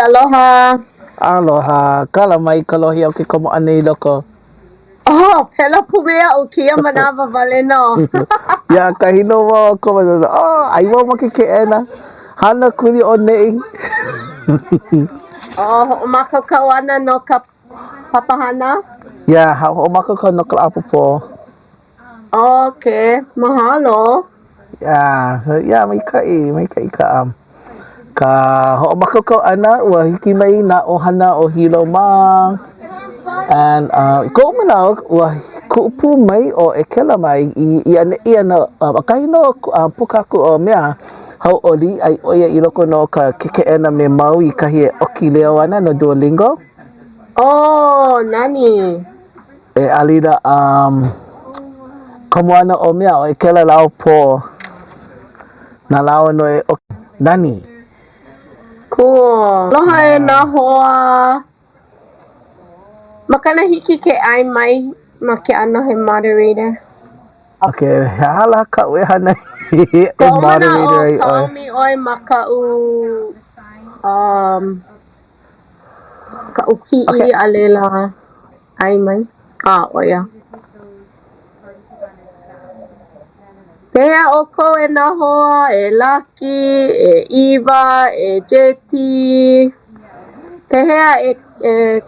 Aloha. Aloha. Kala mai ka lohi o ke komo ʻana i loko. Oh, pēlā pū me aʻu kēia manawa wale nō. Yeah, ʻakahi nō wau a komo, oh, ai wau ma ke keʻena. Hana kuli ʻoneʻi. Oh, hoʻomākaukau ana no ka papahana? Yeah, hoʻomākaukau no ka lā ʻapōpō. Okay, mahalo. Yeah, so yeah, maikaʻi, maikaʻi ka um, ka hoʻomākaukau ʻana, ua hiki mai nā ʻohana o Hilo mā. And uh, i koʻu manaʻo, ua kuʻu pū mai ʻo Ekela mā i, i, i ʻaneʻi ana, uh, ʻakahi nō uh, puka aku o mea hauʻoli ai ʻo ia i loko nō o ka ke keʻena me Maui kahi e ʻoki leo ana no Duolingo. Oh, nani. E Alida, um, komo ana ʻo mea, ʻo Ekela lāua Paul. Na lāua nō e ʻoki. Nani. Cool. Aloha e nā hoa. Makana hiki ke ʻae mai ma ke ʻano he moderator. Okay, he aha lā kaʻu e hana ai e Koʻu manaʻo, moderator ai ʻoe? kaomi ʻoe ma kaʻu um, kaʻu kiʻi Okay. a laila ʻae mai. Ah, ʻo ia. Pehea ʻoukou e nā hoa, e Laki, e ʻIwa, e JT? Pehea e, e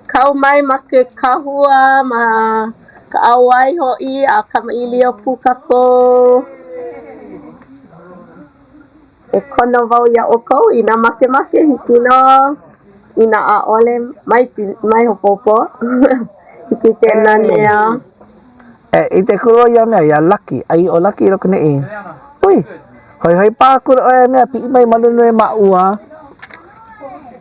kau mai ma ke kahua, ma ka ʻauwai hoʻi, a kamaʻilio pū kākou? E kono wau iā ʻoukou inā makemake, hiki nō. Inā ʻaʻole, mai, mai hopohopo. Hiki ke nanea. E, i te kuro ia mea, iā Laki, ai ʻo Laki i loko nei. Hui, hoihoi paha akula ʻoe mea, piʻi mai ma luna e māʻua.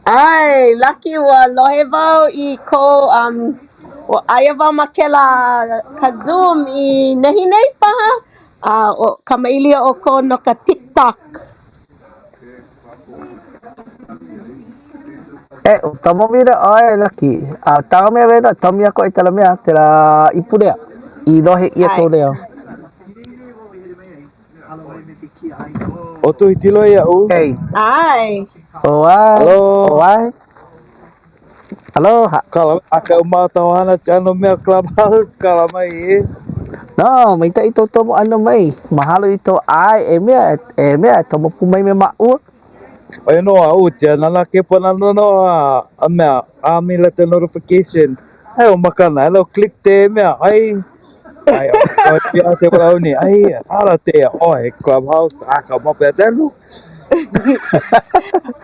ʻAe, Laki, ua lohe wau i kou, um, ua aia wau ma kēlā ka Zoom i nehinei paha, A ʻo kamaʻilio ʻoukou no ka TikTok. E, tomo mira ʻoe, Laki. A tau mea wena, tomi aku ai tela mea, tela ipulea. I lohe ʻia kou leo. O tuhi tilo iaʻu. Hey. ʻAe. Oae. Hello. Oae. Aloha. Kala a ka mātou hana te ano mea clubhouse kala mai e. No, maikaʻi tou tomo ʻana mai. Mahalo i tou ʻae e mea, e mea, e tomo pū mai me māʻua. ʻO ia nō a u tia nana ke pana no no a a mea a mi let the notification ai o makana hello click te mea ai ai o tia te wala uni ai ala te o he clubhouse a ka mape telu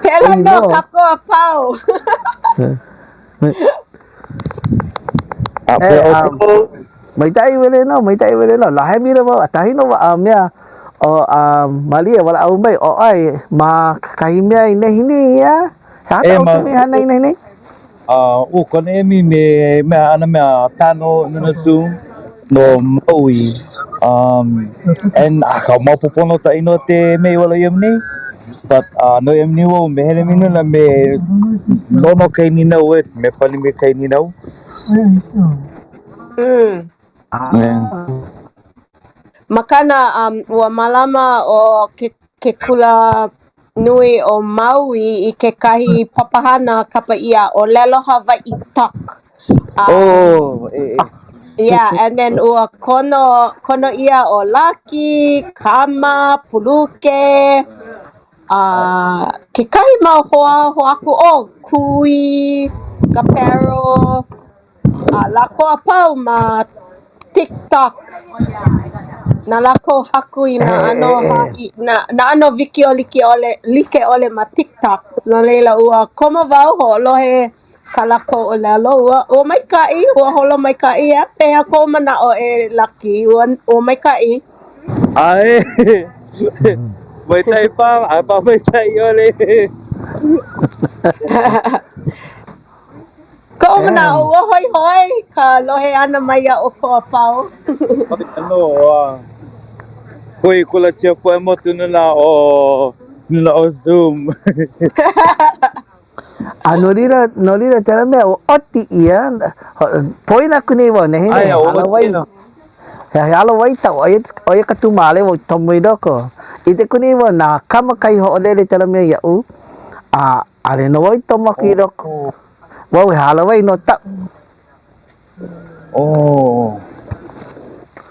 Pēlā nō kākou a pau. A E, um, maikaʻi wale nō, maikaʻi wale nō. Lahe mira wau, ʻakahi nō a mea, ʻo um, Malia walaʻau mai, ʻo ʻoe, ma kahi mea i nehinei, ia? He aha E, kāu ma mea hana i nehinei? A ʻo kona emi me mea ana mea panel nuna Zoom no Maui. Um, and a ka maopopo no ta inoa te me i wala ia nei. But uh, no ia ni wau me hele mi nuna me nono kai ninau e, me pani me kai ninau. Mm. Yeah. Makana, um, ua mālama ʻo ke, ke kula nui o Maui i kekahi papahana kapa ʻia ʻŌlelo Hawaiʻi Talk. Um, Oh, e, e. Yeah, and then ua kono, kono ʻia ʻo Laki, Kama, Puluke, a uh, kekahi mau hoa, hoa aku, oh, Kui, Kapero, A lākou a pau ma TikTok. Na lākou haku i nā ʻano nā, nā ʻano wikiō like ʻole, like ʻole ma TikTok. No laila, ua komo wau hoʻolohe kā lākou ʻōlelo. Ua, ua maikaʻi, ua holo maikaʻi. A pehea kou manaʻo e Laki? Ua, ua maikaʻi? ʻAe. Maikaʻi pā, a pā maikaʻi ʻole. Koʻu manaʻo, ua hoihoi ka lohe ʻana mai iā ʻoukou a pau. ʻO ia nō, a hui kula tia poʻe motu nuna o nuna o Zoom. A no laila, no laila, tela mea, ua ʻoti ʻia, poina aku nei wau, nehinei, Aia, ua ala ʻoti wai, nō. he, he ala wai taʻu, ʻo ia, ʻo ia ka tūmale, ua tomo i loko. I te kuni wau, na kama kai hoʻolele tela mea iaʻu. A ʻaʻole nō wau i tomo aku i loko. Wau e hālāwai nō taʻu. Oh.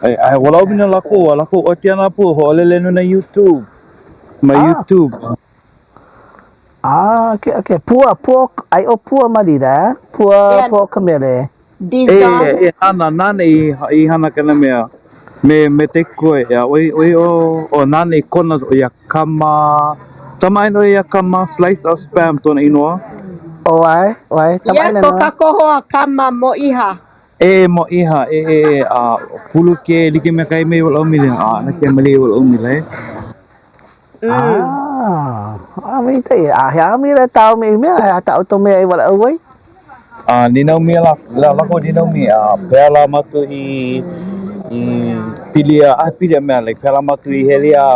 Ai, ai, wala umi na lako, a lako o tia na pu, hoʻolele nuna YouTube. Ma Ah. YouTube. Ah, okay, okay. Pua, pua, ai o pua malila, eh? Pua, Yeah. pua ka mele. Design. E, e hana, nāna i, i hana kena mea. Me, me te koe, ia, oi, oi o, o nāna i kona, o ia kama, kamaʻāina ʻo ia kama, slice of spam tona inoa. O ai, o ai, Ia kamaʻāina ko nō. kākou hoa kama Moʻiha. E Moʻiha, e, e, e, a puluke like me ka mea walaʻau mile, a na ke mele walaʻau mile. Mm. Ah, ah, maikaʻi. A he aha mea tāu me i mea, he aha tāu tō mea e walaʻau ai? A nīnau mea la, la lākou nīnau mea, a pehea lā mātou i, i pili a, a pili a mea, like, pehea lā mātou i hele a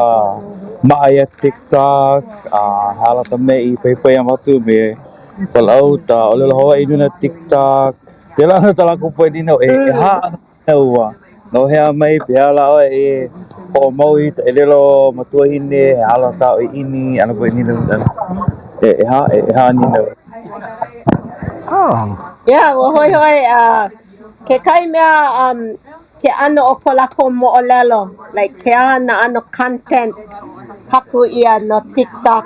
maʻa iā TikTok, a he aha lā ka mea i paipai iā mātou me walaʻau ka ʻōlelo Hawaiʻi nuna TikTok. Pēlā nō tā lākou poʻe nīnau, e, e hā ana ua, no hea mai, pehea lā ʻoe e hoʻomau i ka ʻelelo matuahine, he aha lā kāu ʻiʻini, ʻana poʻe nīnau, e ʻehā, e ʻehā nīnau. Oh. Yeah, ua hoihoi uh, kekahi mea um, ke ʻano o ko lākou moʻolelo, like he aha nā ʻano content haku ʻia no TikTok.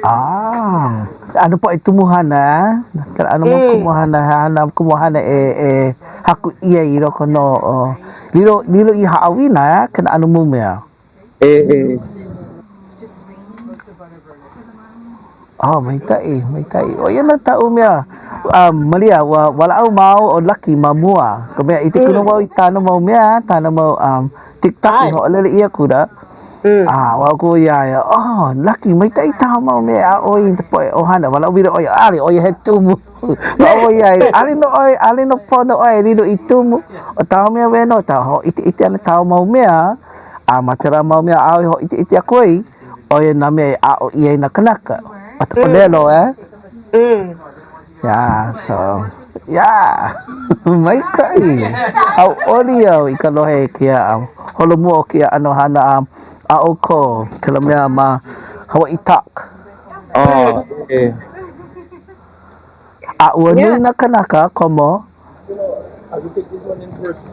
Ah, ʻano poʻe kumuhana, eh? Ka ʻano mau Mm. kumuhana, he aha nā kumuhana e, e haku ʻia i loko nō o lilo, lilo i haʻawina, eh? Kēnā ʻano mau mea. E, e. Oh, maikaʻi, maikaʻi. ʻO ia nō taʻu mea, um, Malia, ua walaʻau māua ʻo Lucky ma mua. Ka mea, i ke kino wau i kāna mau mea, kāna mau um, TikTok i ʻAe. hoʻolele ʻia akula. Mm. A ua aku iā ia, oh, Lucky, maikaʻi tāu mau mea a ʻoe i ka poʻe ʻohana. Walaʻau maila ʻo ia, ʻaʻole ʻo ia he tumu. Walaʻau ʻo ia, ʻaʻole nō ʻoe, ʻaʻole nō pono ʻoe e lilo i tumu. ʻO tāu mea wale nō, ka hōʻikeʻike ʻana tāu mau mea, a ma kēlā mau mea āu e hōʻikeʻike aku ai, ʻo ia nā mea e aʻo ʻia ai nā kanaka. ʻO ka ʻōlelo, eh? Mm. Yeah, so, yeah, maikaʻi. Hauʻoli au i ka lohe i kēia holomua o kēia ʻano hana a, a ʻoukou, kēlā mea ma Hawaiʻi Talk. Oh, e. A ua nui Yeah. nā kanaka komo.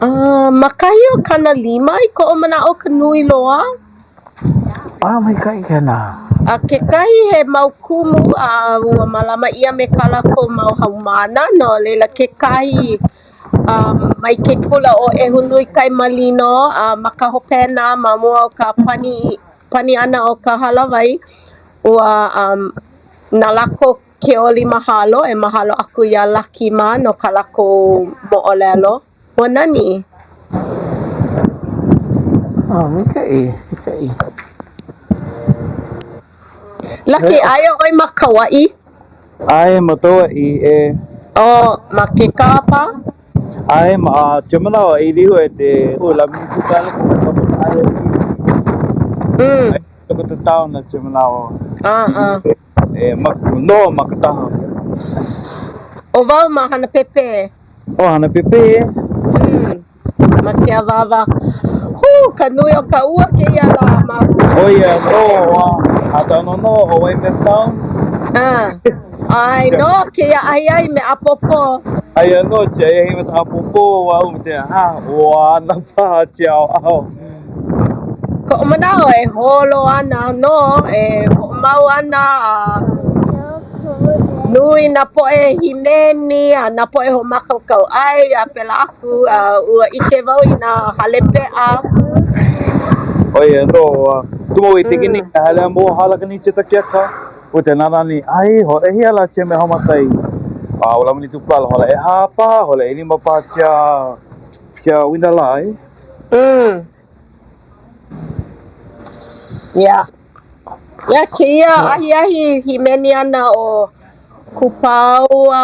Uh, ma kahi o 50 i koʻu manaʻo ka nui loa. A maikaʻi kēnā. A kekahi he mau kumu a ua mālama ʻia me kā lākou mau haumāna, no laila kekahi um, mai ke kula ʻo ʻEhunuikaimalino a ma ka hopena ma mua o ka pani pani ʻana o ka hālāwai, ua um, na lākou ke oli mahalo e mahalo aku iā Lucky mā no kā lākou moʻolelo. Ua nani. Oh, maikaʻi, maikaʻi. Lucky, aia ʻoe ma Kauaʻi? ʻAe, ma Kauaʻi, e. Oh, ma Kekaha paha? ʻAe, ma a tia manawa e liho e te ʻo la mini kūkāle ko ka papa ʻae Mm. Ai ko te taona tia manawa. Ah, ah. E ma, noho ma ka taha. ʻO wau ma Hanapepe. ʻO Hanapepe e. Mm. Ma ke awāwa. Hū, ka nui o ka ua kēia lā ma. ʻO ia nō a hata no nō ʻo Waimea Town. Ah. ʻAe nō kēia ahiahi me ʻapōpō. Aia nō tia ahiahi me ta ʻapōpō ua au me te ha ua ana paha tia ʻaoʻao. Koʻu manaʻo e holo ana nō, e hoʻomau ana a nui nā poʻe hīmeni a nā poʻe hoʻomākaukau ʻai a pēlā aku a ua ʻike wau i nā hale peʻa. ʻO ia nō, a tumu i te kini, ka hele a mo hala ka ni cheta keaka, o te nana ni ai, hola hia la che me hamatai. A o la mani tu pala hola ʻehā paha, hola ʻelima paha tia, tia wina la ai. Mm. Yeah. Yeah, kēia ahiahi hīmeni ana ʻo Kupaoa,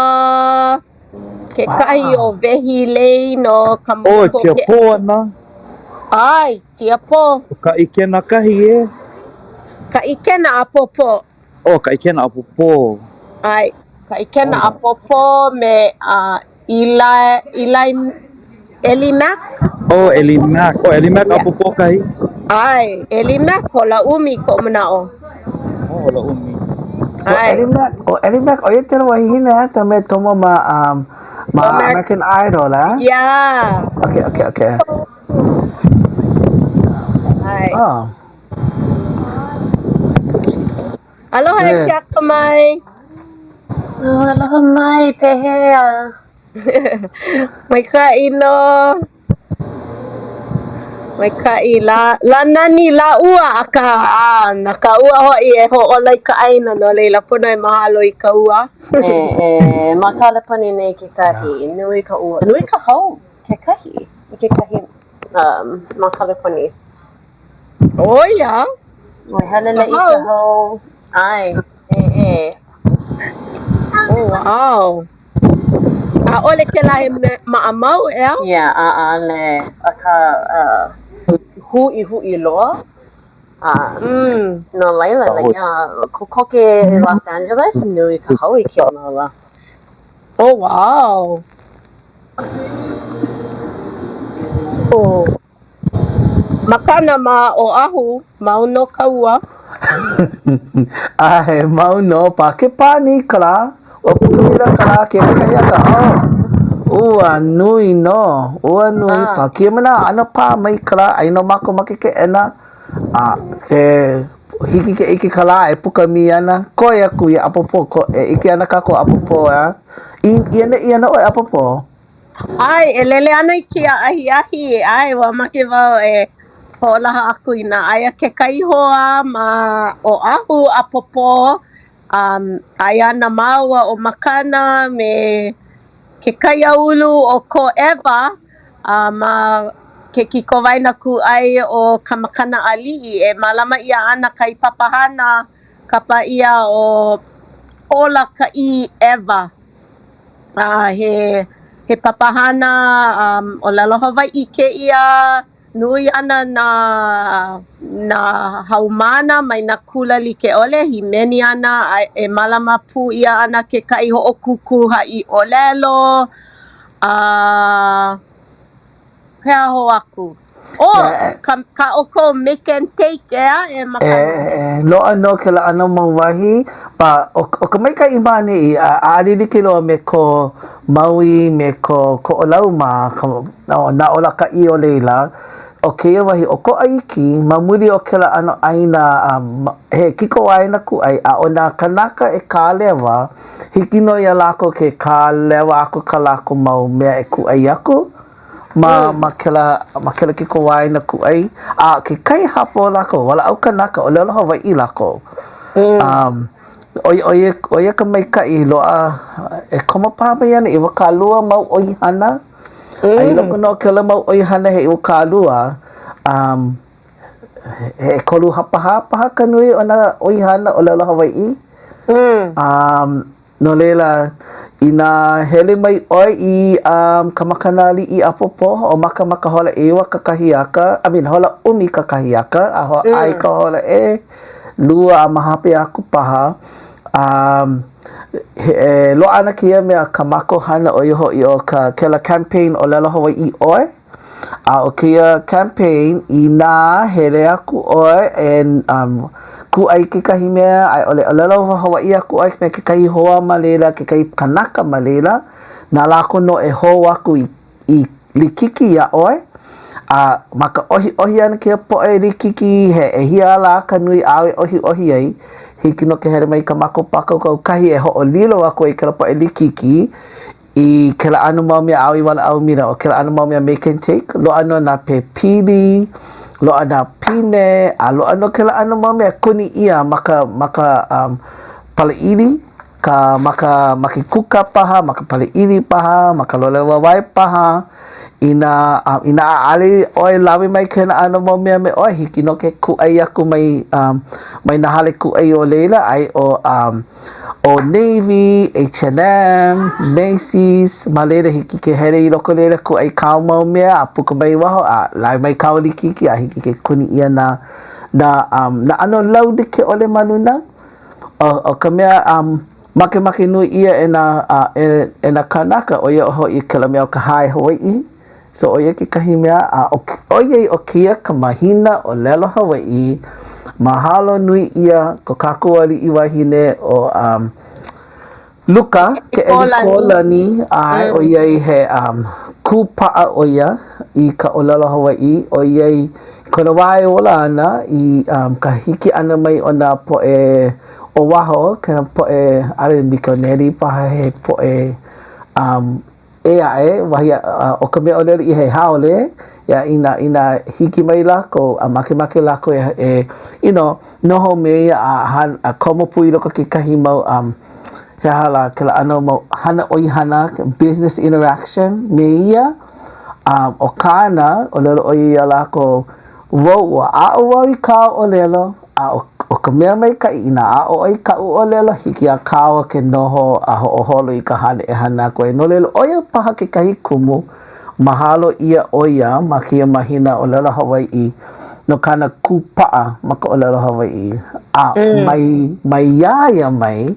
kekahi ʻo Wehi Lei no ka ʻO tia pō ana. ʻAe, tia pō. ʻO ka ʻikena kahi e. Ka ʻikena ʻapōpō. ʻO ka ʻikena ʻapōpō. ʻAe, ka ʻikena ʻapōpō me uh, Eli, Eli, Eli Mac. ʻO Eli Mac. ʻO Eli Mac ʻapōpō kahi. ʻAe, Eli Mac hola ʻumi koʻu manaʻo. Hola ʻumi. ʻO Eddie Mack, ʻo Eddie Mack, ʻo ia kela wahine a ka mea tomo ma um, ma American Idol, eh? Yeah. Okay, okay, okay. ʻAe. Oh. Aloha e Yeah. Keakamai. Oh, aloha mai, pehea? Maikaʻi nō. Maikaʻi lā, lā nani lā ua akā a na ka ua hoʻi e hōʻola i ka ʻāina no laila pono e mahalo i ka ua. E, e, ma Kaleponi nei kekahi, nui ka ua, nui ka hau kekahi, i kekahi um, ma Kaleponi. ʻO ia. Ua heleleʻi Ka ka hau. hau, ʻae, e, e. Oh, wow. ʻAʻole kēlā he mea maʻamau, ʻeā? Yeah, ʻaʻole, akā, uh, huʻihuʻi loa. A Mm. no laila, like, yeah, kokoke Los Angeles, nui ka hau i kēia mau lā. Oh, wow. Oh. Makana ma Oʻahu, mau nō ka ua. ʻAe, mau nō paha. Ke pā nei ka lā, ua puka maila ka lā ke kakahiaka, oh, ua nui nō, ua nui Ah. paha. Kēia manawa, ʻano pā mai ka lā, aia nō mākou ma ke keʻena, a ke hiki ke ʻike ka lā e puka mai ana, koe aku iā ʻapōpō, ko, e ʻike ana kākou ʻapōpō, ʻeā? I, i ʻaneʻi ana ʻoe ʻapōpō? ʻAe, e lele ana i kēia ahiahi, ʻae, ua make wau e hoʻolaha aku inā aia kekahi hoa ma Oʻahu ʻapōpō, um, aia ana māua ʻo Makana me ke kaiāulu o ko ʻEwa a ma ke kikowaena kūʻai ʻo Ka Makana Aliʻi e mālama ʻia ana kahi papahana kapa ʻia ʻo Ola ka ʻĪ ʻEwa. A he he papahana um ʻōlelo Hawaiʻi kēia, nui ana nā nā haumāna mai nā kula like ʻole, hīmeni ana a e mālama pū ʻia ana kekahi hoʻokūkū haʻi ʻōlelo, a he aha hou aku? Oh, ka, kā ʻoukou make and take, ʻeā, e Makana? E, loaʻa nō kēlā ʻano mau wahi, a ʻo, ʻo ka maikaʻi ma ʻaneʻi, a ʻaʻole like loa me ko Maui me ko Koʻolau mā, ka, nā ola ka ʻī o laila, ʻo kēia wahi ʻokoʻa iki, ma muli o kēlā ʻano ʻāina, a he kikowaena kūʻai, a ʻo nā kānaka e kālewa, hiki nō iā lākou ke kālewa aku kā lākou mau mea e kūʻai aku, ma ma kēlā ma kēlā kikowaena kūʻai, a kekahi hapa o lākou, walaʻau kanaka, ʻōlelo Hawaiʻi lākou. Um, ʻo ia, ʻo ia, ʻo ia ka maikaʻi loaʻa e komo paha mai ana 20 mau ʻoihana. A i loko nō o kēlā mau ʻoihana he 20, um, he ʻekolu hapahā paha ka nui o nā ʻoihana ʻōlelo Hawaiʻi. Um, No laila, inā hele mai ʻoe i um, ka Makana Aliʻi ʻapōpō, hoʻomaka ma ka hola ʻeiwa kakahiaka, I mean, hola ʻumi kakahiaka, a hoʻā i ka hola ʻelua a ma hope aku paha, um, he, e loaʻa ana kēia mea kā mākou hana ʻo ia hoʻi ʻo ka kēlā campaign ʻōlelo Hawaiʻi ʻoe, A ʻo kēia campaign, inā hele aku ʻoe e um, kūʻai kekahi mea, a i ʻole ʻōlelo Hawaiʻi aku ʻoe me kekahi hoa ma laila, kekahi kanaka ma laila, na lākou nō e hou aku i, i likiki iā ʻoe. A ma ka ʻohiʻohi ʻana kēia poʻe likiki, he ʻehia lā ka nui āu e ʻohiʻohi ai, hiki nō ke hele mai i kā mākou pākaukau kahi e hoʻolilo aku ai i kēlā poʻe likiki I kēlā ʻano mau mea āu i walaʻau mina, ʻo kēlā ʻano mau mea make and take, loaʻa nō nā pepili, loaʻa nā pine, a loaʻa nō kēlā ʻano mau mea kuni ʻia ma ka, ma ka um, paleʻili, ka, ma ka, ma ke kuka paha, ma ka paleʻili paha, ma ka lole wāwae paha. Inā, um, inā ʻaʻole ʻoe lawe mai kēlā ʻano mau mea me ʻoe, hiki nō ke kūʻai aku mai, um, mai nā hale kūʻai o laila, ai ʻo, um, ʻo Navy, H&M, Macy's, ma laila hiki ke hele i loko laila kūʻai kāu mau mea a puka mai waho a lawe mai kāu likiki a hiki ke kuni ʻia nā nā um, nā ʻano lau like ʻole ma luna. ʻO, ʻo ka mea um, makemake nui ʻia e nā, uh, e, e nā kānaka, ʻo ia hoʻi kēlā mea ʻo ka hae Hawaiʻi. So ʻo ia kekahi mea, a ʻo, ʻoiai ʻo kēia ka mahina ʻōlelo Hawaiʻi. Mahalo nui ʻia ko kākou aliʻi wahine ʻo um, Luka Keʻelikōlani, ʻae, ʻoiai he um, kūpaʻa ʻo ia i ka ʻōlelo Hawaiʻi, ʻoiai kona wā e ola ana i um, ka hiki ʻana mai o nā poʻe o waho, ka poʻe ʻaʻole mikioneli paha he poʻe um, ʻē aʻe, wahi a o ka mea ʻōlelo ʻia he haole, yeah, inā, inā hiki mai lākou a makemake lākou e, e, you know, noho me ia a, a, a komo pū i loko kekahi mau, um, he aha lā, kēlā ʻano mau hana ʻoihana, business interaction me ia, um, ʻo kāna, ʻōlelo ʻo ia iā lākou, Wau, ua aʻo wau i kāu ʻōlelo, a ʻo, ʻo ka mea maikaʻi, inā aʻo ʻoe i kaʻu ʻōlelo, hiki iā kāua ke noho a hoʻoholo i ka hana e hana aku ai. No laila, ʻo ia paha kekahi kumu, mahalo ʻia ʻo ia ma kēia mahina ʻōlelo Hawaiʻi no kāna kūpaʻa ma ka ʻōlelo Hawaiʻi. A mai, mai iā ia mai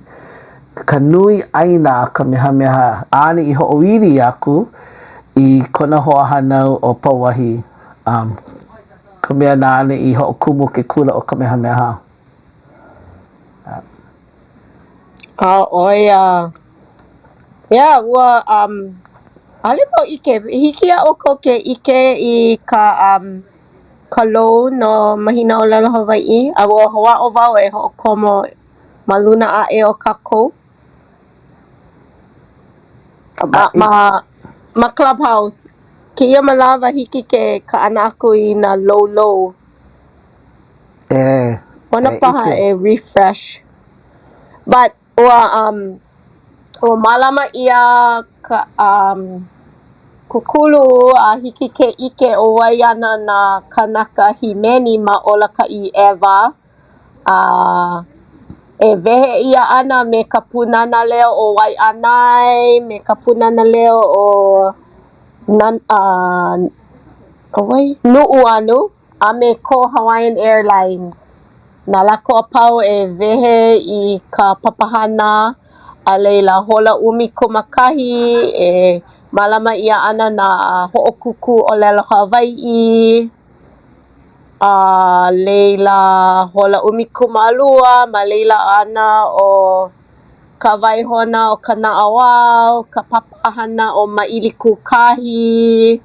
ka nui ʻāina a Kamehameha āna i hoʻoili aku i kona hoahānau ʻo Pauahi. Um, ka mea nāna i hoʻokumu ke kula ʻo Kamehameha. A ʻo ia, yeah, ua, um, ʻaʻole wau ʻike, hiki iā ʻoukou ke ʻike i ka, um, ka lou no Mahina ʻŌlelo Hawaiʻi? A ua hoʻāʻo wau e hoʻokomo ma luna aʻe o kākou. Ma, ma, ma Clubhouse. Kēia manawa hiki ke kaʻana aku i nā loulou. E, Pono e paha ʻike. e refresh. But ua um ua mālama ʻia ka um kūkulu a hiki ke ʻike ʻo wai ana nā kānaka hīmeni ma Ola Ka ʻĪ ʻEwa. A e wehe ʻia ana me ka Pūnana Leo o Waiʻanae, me ka Pūnana Leo o ʻo wai? Nuʻuanu, a me ko Hawaiian Airlines. Na lākou a pau e wehe i ka papahana, a laila hola 11 e mālama ʻia ana nā hoʻokūkū ʻōlelo Hawaiʻi. A laila, hola 12, ma laila ana ʻo ka waihona o ka naʻauao, ka papahana ʻo Maʻilikūkahi,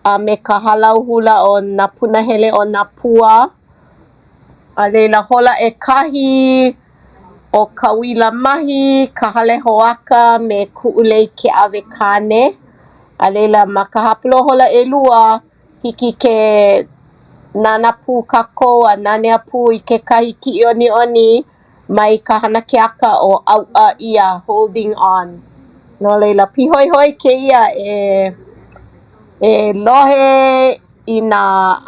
a me ka hālau hula ʻo Nā Punahele o Nā Pua. A laila, hola ʻekahi, ʻo ka Uila Mahi, ka Hale Hoaka me Kuʻulei Keawekāne. A laila, ma ka hapalua hola ʻelua, Hiki ke nānā pū kākou a nanea pū i kekahi kiʻiʻoniʻoni mai ka hana keaka ʻo ʻAuʻa ʻIa, Holding On. No laila, pīhoihoi kēia e e lohe i nā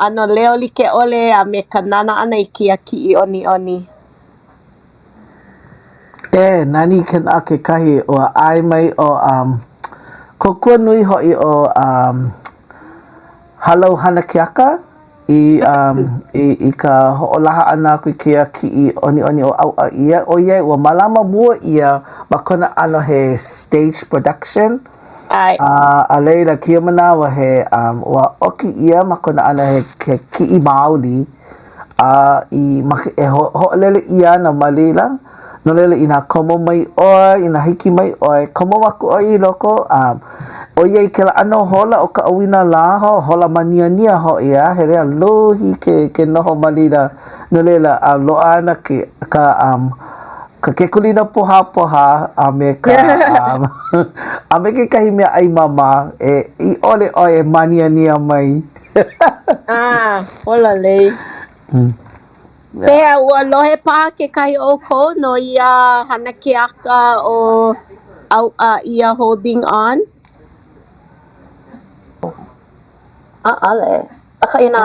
ʻano leo like ʻole a me ka nānā ʻana i kēia kiʻiʻoniʻoni. E, nani kēnā kekahi, ua ʻae mai ʻo um, kōkua nui hoʻi ʻo um, Hālau Hana Keaka i, um, i, i ka hoʻolaha ʻana aku i kēia kiʻi ʻoniʻoni ʻo ʻAuʻa ʻIa, ʻoiai ua mālama mua ʻia ma kona ʻano he stage production. ʻAe. A, a laila, kēia manawa he, um, ua ʻoki ʻia ma kona ʻano he, he kiʻi maoli. A i ma e hoʻolele ʻia ana ma laila, no laila inā komo mai ʻoe, inā hiki mai ʻoe, komo aku ʻoe i loko, a ʻoiai kēlā ʻano hola o ka ʻauinalā, hola māniania hoʻi, a he mea luhi ke ke noho ma laila, no laila, a loaʻa ana ke ka um ka kekulina pohāpohā a me ka um a me kekahi mea ʻai māmā e i ʻole ʻoe e māniania mai. Ah, pololei. Pehea, ua lohe paha kekahi o ʻoukou no ia hana keaka ʻo ʻAuʻa ʻIa Holding On? ʻAʻole. Akā inā,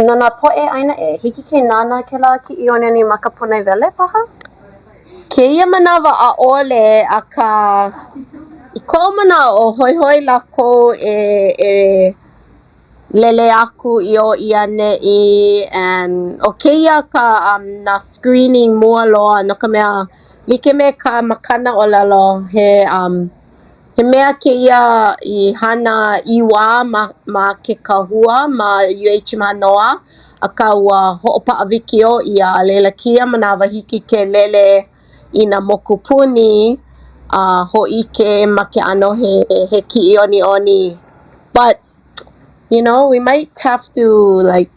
no nā poʻe ʻāina ʻē, hiki ke nānā kēlā kiʻiʻoniʻoni ma ka pūnaewele paha? Kēia manawa ʻaʻole, akā i koʻu manaʻo hoihoi lākou e e lele aku i ʻō i ʻaneʻi and ʻo kēia ka um nā screening mua loa no ka mea like me ka makana ʻōlelo he um he mea kēia i hana ʻīwā ma ma ke kahua ma UH Mānoa. Akā ua hoʻopaʻa wikiō ʻia, a laila kēia manawa hiki ke lele i nā mokupuni a hōʻike ma ke ʻano he he kiʻiʻoniʻoni. But, you know, we might have to like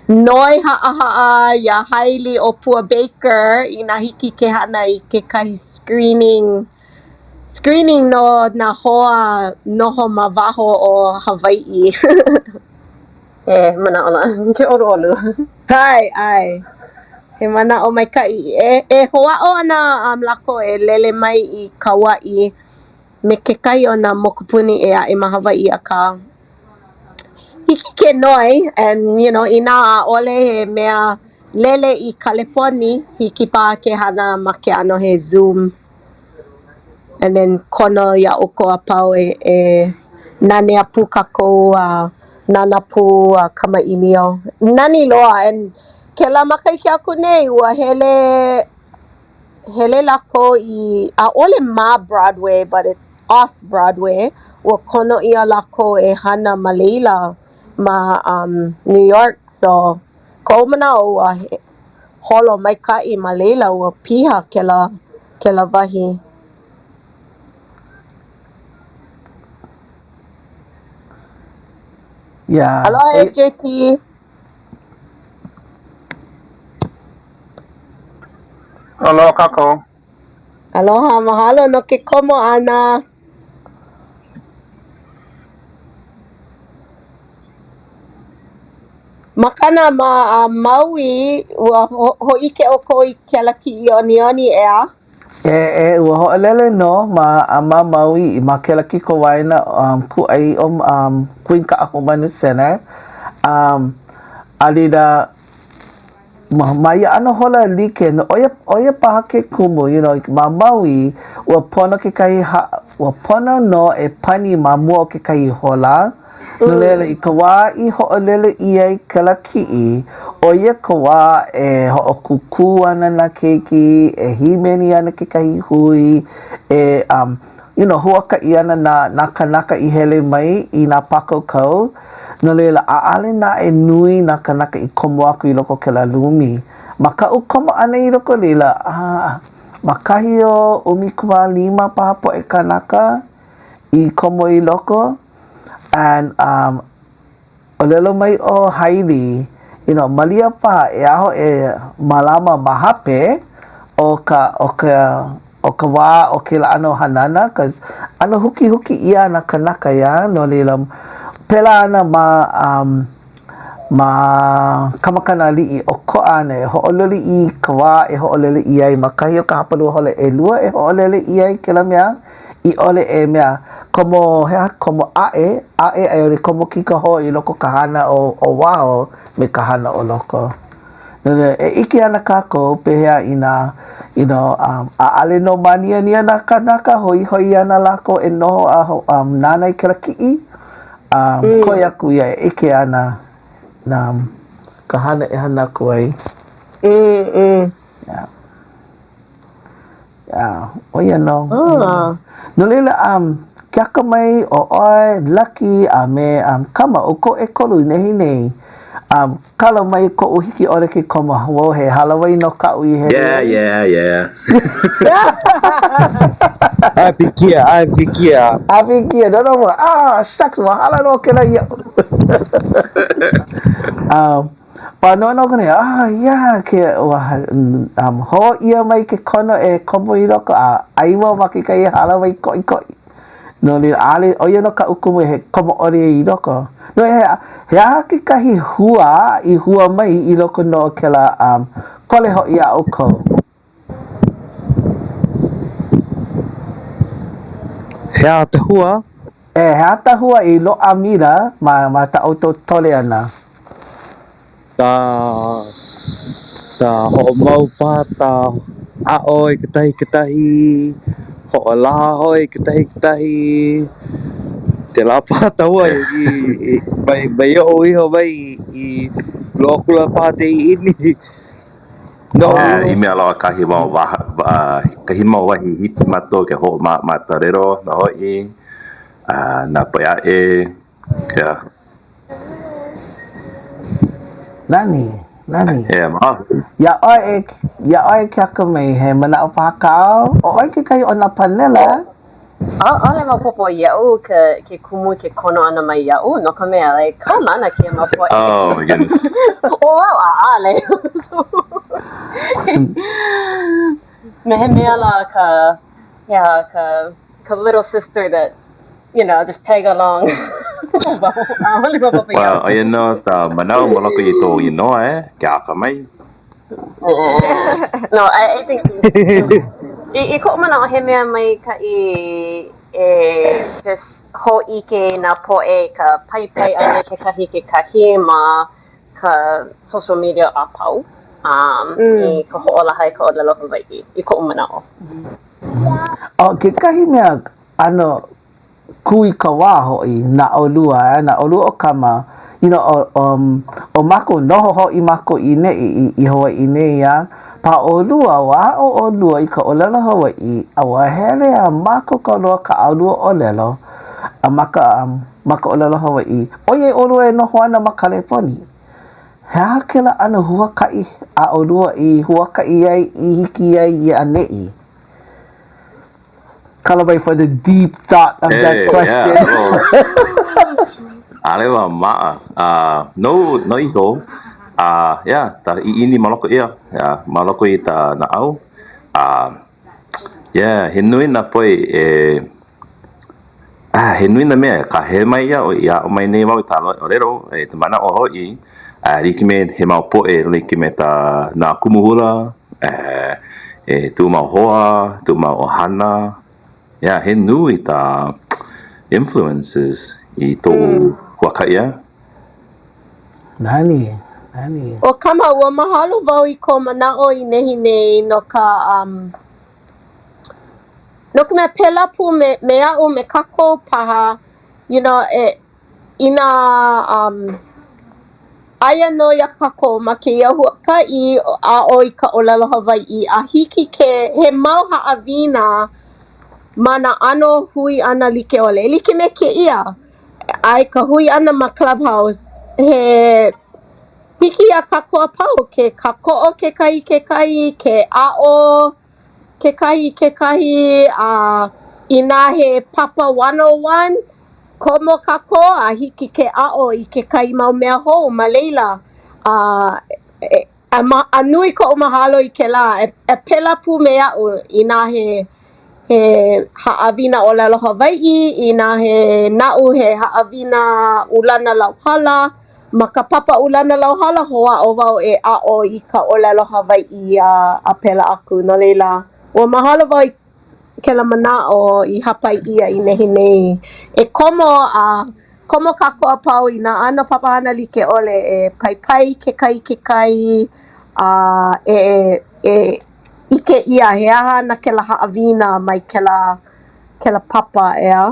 noi haʻahaʻa iā Haili ʻŌpua Baker inā hiki ke hana i kekahi screening screening no nā hoa noho ma waho o Hawaiʻi. E manaʻo lā, ke ʻoluʻolu. ʻAe, ʻae. He manaʻo maikaʻi. E, e hoʻāʻo ana um, lākou e lele mai i Kauaʻi me kekahi o nā mokupuni ʻē aʻe ma Hawaiʻi, akā hiki ke noi and you know, inā ʻaʻole he mea lele i Kaleponi, hiki paha ke hana ma ke ʻano he Zoom. And then kono iā ʻoukou a pau e e nanea pū kākou a nānā pū a kamaʻilio. Nani loa and kēlā makahiki aku nei ua hele hele lākou i ʻaʻole ma Broadway but it's off Broadway. Ua kono ʻia lākou e hana ma laila ma um New York so koʻu manaʻo ua holo maikaʻi ma laila, ua piha kēlā kēlā wahi. Yeah. Aloha e JT. Aloha kākou. Aloha, mahalo no ke komo ʻana. Makana ma Maui, ua hōʻike ʻoukou i kēlā kiʻiʻoniʻoni, ʻeā? E, e, ua hoʻolele nō ma, ma Maui ma kēlā kikowaena um, kūʻai ʻo um, Queen Kaʻahumanu Center. Um, a laila, Ma, ma ia ʻano hola like, no, ʻo ia, ʻo ia paha ke kumu, you know, ma Maui, ua pono kekahi ha, ua pono nō e pani ma mua o kekahi hola. No laila, i ka wā i hoʻolele ʻia ai kēlā kiʻi, ʻo ia ka wā e hoʻokūkū ana nā keiki, e hīmeni ana kekahi hui, e, um, you know, huakaʻi ana nā, nā kānaka i hele mai i nā pākaukau. No laila, ʻaʻale naʻe nui nā kānaka i komo aku i loko o kēlā lumi. Ma kaʻu komo ʻana i loko o laila, a ma kahi o 15 paha poʻe kānaka i komo i loko, and um, ʻōlelo mai ʻo Haili, you know, malia paha e aho e mālama ma hape o ka, o ka, ʻO ka wā o kēlā ʻano hanana, cause ʻano hukihuki ʻia nā kānaka, yeah, no laila, pēlā ana ma, um, ma Ka Makana Aliʻi, ʻokoʻa ana e hoʻololi i ka wā e hoʻolele ʻia ai ma kahi o ka hapalua hola ʻelua e hoʻolele ʻia ai kēlā mea, i ʻole e mea, komo, he aha, komo aʻe, aʻe a i ʻole komo kikahō i loko o ka hana o, o waho me ka hana o loko. No laila, e ʻike ana kākou pehea inā, you know, um, ʻaʻale nō māniania nā kānaka, hoihoi ana lākou e noho a um, nānā i kēlā kiʻi, um, mm. koe aku ia e ʻike ana nā, ka hana e hana aku ai. Mm, mm. Yeah. Yeah, ʻo ia nō. Ah. No laila, um, ke akamai ʻo ʻoe, Lucky, a me um, Kama, ʻoukou ʻekolu i nehinei. Um, kala mai koʻu hiki ʻole ke komo. Whoa, he hālāwai nō kaʻu i hele Yeah, yeah, yeah. ʻAe pikia, ʻae pikia. ʻAe pikia, no, no, ah, shucks, ua hala nō kēlā iaʻu. um, But no no kone, ah, yeah, ke, ua, um, hō ʻia mai ke kono e komo i loko, a ʻai wau ma kekahi hālāwai koʻikoʻi. No laila, ʻaʻole, ʻo ia nō kaʻu kumu e komo ʻole ai i loko. No, he, he aha kekahi hua i hua mai i loko nō o kēlā um, kole hoʻi a ʻoukou? He aha ta hua? E, he aha ta hua i loaʻa maila ma, ma tā ʻoutou tole ʻana? Ta, ta hoʻomau paha ta aʻo i kekahi kekahi, hoʻolaha hoʻi i kekahi kekahi. Kēlā paha ta hua i, i, mai, mai oʻu iho mai i, i loa akula paha te ʻiʻini. No. Yeah, i mea loa kahi mau waha, kahi mau wahi hiki mākou ke hoʻomātalero nō hoʻi, a nā poʻe aʻe, yeah. Nani, nani. Yeah, mahalo. Iā ʻoe e, iā ʻoe e Keakamai, he manaʻo paha kāu? ʻO ʻoe kekahi o nā panela? ʻAʻole maopopo iaʻu ke, ke kumu ke kono ʻana mai iaʻu, no ka mea, like, kaulana kēia mau poʻe. Oh my goodness. ʻO au, ʻaʻole. Me he mea lā ka, yeah, ka, ka little sister that, you know, just tag along. ʻAʻole maopopo iaʻu. Well, ʻo ia nō ka manaʻo ma loko i kou inoa e, Keakamai. No, I, I think i, i koʻu manaʻo he mea maikaʻi e just hōʻike i nā poʻe i ka paipai ʻana i kekahi kekahi ma ka social media a pau um, i ka hoʻolaha i ka ʻōlelo Hawaiʻi, i koʻu manaʻo. ʻO kekahi mea ʻano kūikawā hoʻi na ʻolua, eh, na ʻolua ʻo Kama, you know, ʻo, um, ʻo mākou, noho hoʻi mākou i neʻi, i, i Hawaiʻi nei, a paha ʻolua, ua aʻo ʻolua i ka ʻōlelo Hawaiʻi, a ua hele a mākaukau loa kā ʻolua ʻōlelo a ma ka, um, ma ka ʻōlelo Hawaiʻi, ʻoiai ʻolua e noho ana ma Kaleponi. He aha kēlā ʻano huakaʻi a ʻolua i huakaʻi ai i hiki ai i ʻaneʻi? Kala mai for the deep thought of that Hey, question. yeah, oh. ʻAʻole wau maʻa. Uh, no, no iho, uh, yeah, ta ʻiʻini ma loko ia, yeah, ma loko i ta naʻau. Uh, yeah, he nui nā poʻe e, ah, he nui nā mea e kāhea mai iaʻu, i aʻo mai nei wau i ta ʻōlelo, e ta manaʻo hoʻi, a like me he mau poʻe like me ta nā kumu hula, e tou mau hoa, tou mau ʻohana, yeah, he nui ta influences i toʻu huakaʻi a. Nani, nani. ʻO Kama, ua mahalo wau i kou manaʻo i nehinei no ka um, no ka mea pēlā pū me, me aʻu, me kākou paha, you know, e, inā um, aia nō iā kākou ma kēia huakaʻi aʻo i ka ʻōlelo Hawaiʻi a hiki ke he mau haʻawina ma nā ʻano hui ʻana like ʻole. E like me kēia, ʻae ka hui ʻana ma Clubhouse, he hiki iā kākou a pau ke kākoʻo kekahi i kekahi, ke aʻo kekahi i kekahi, a inā he papa 101, komo kākou a hiki ke aʻo i kekahi mau mea hou ma laila. A, e, a, ma, a nui koʻu mahalo i kēlā. E, e pēlā pū me aʻu inā he, he haʻawina ʻōlelo Hawaiʻi, inā he naʻu he haʻawina ulana lauhala, Ma ka papa ulana lauhala, hoʻāʻo wau e aʻo i ka ʻōlelo Hawaiʻi a a pēlā aku. No laila, ua mahalo wau i kēlā manaʻo i hāpai ʻia i nehinei. E komo a komo kākou a pau i nā ʻano papahana like ʻole e paipai kekahi i kekahi a e e ʻike ʻia he aha ana kēlā haʻawina mai kēlā kēlā papa, ʻeā?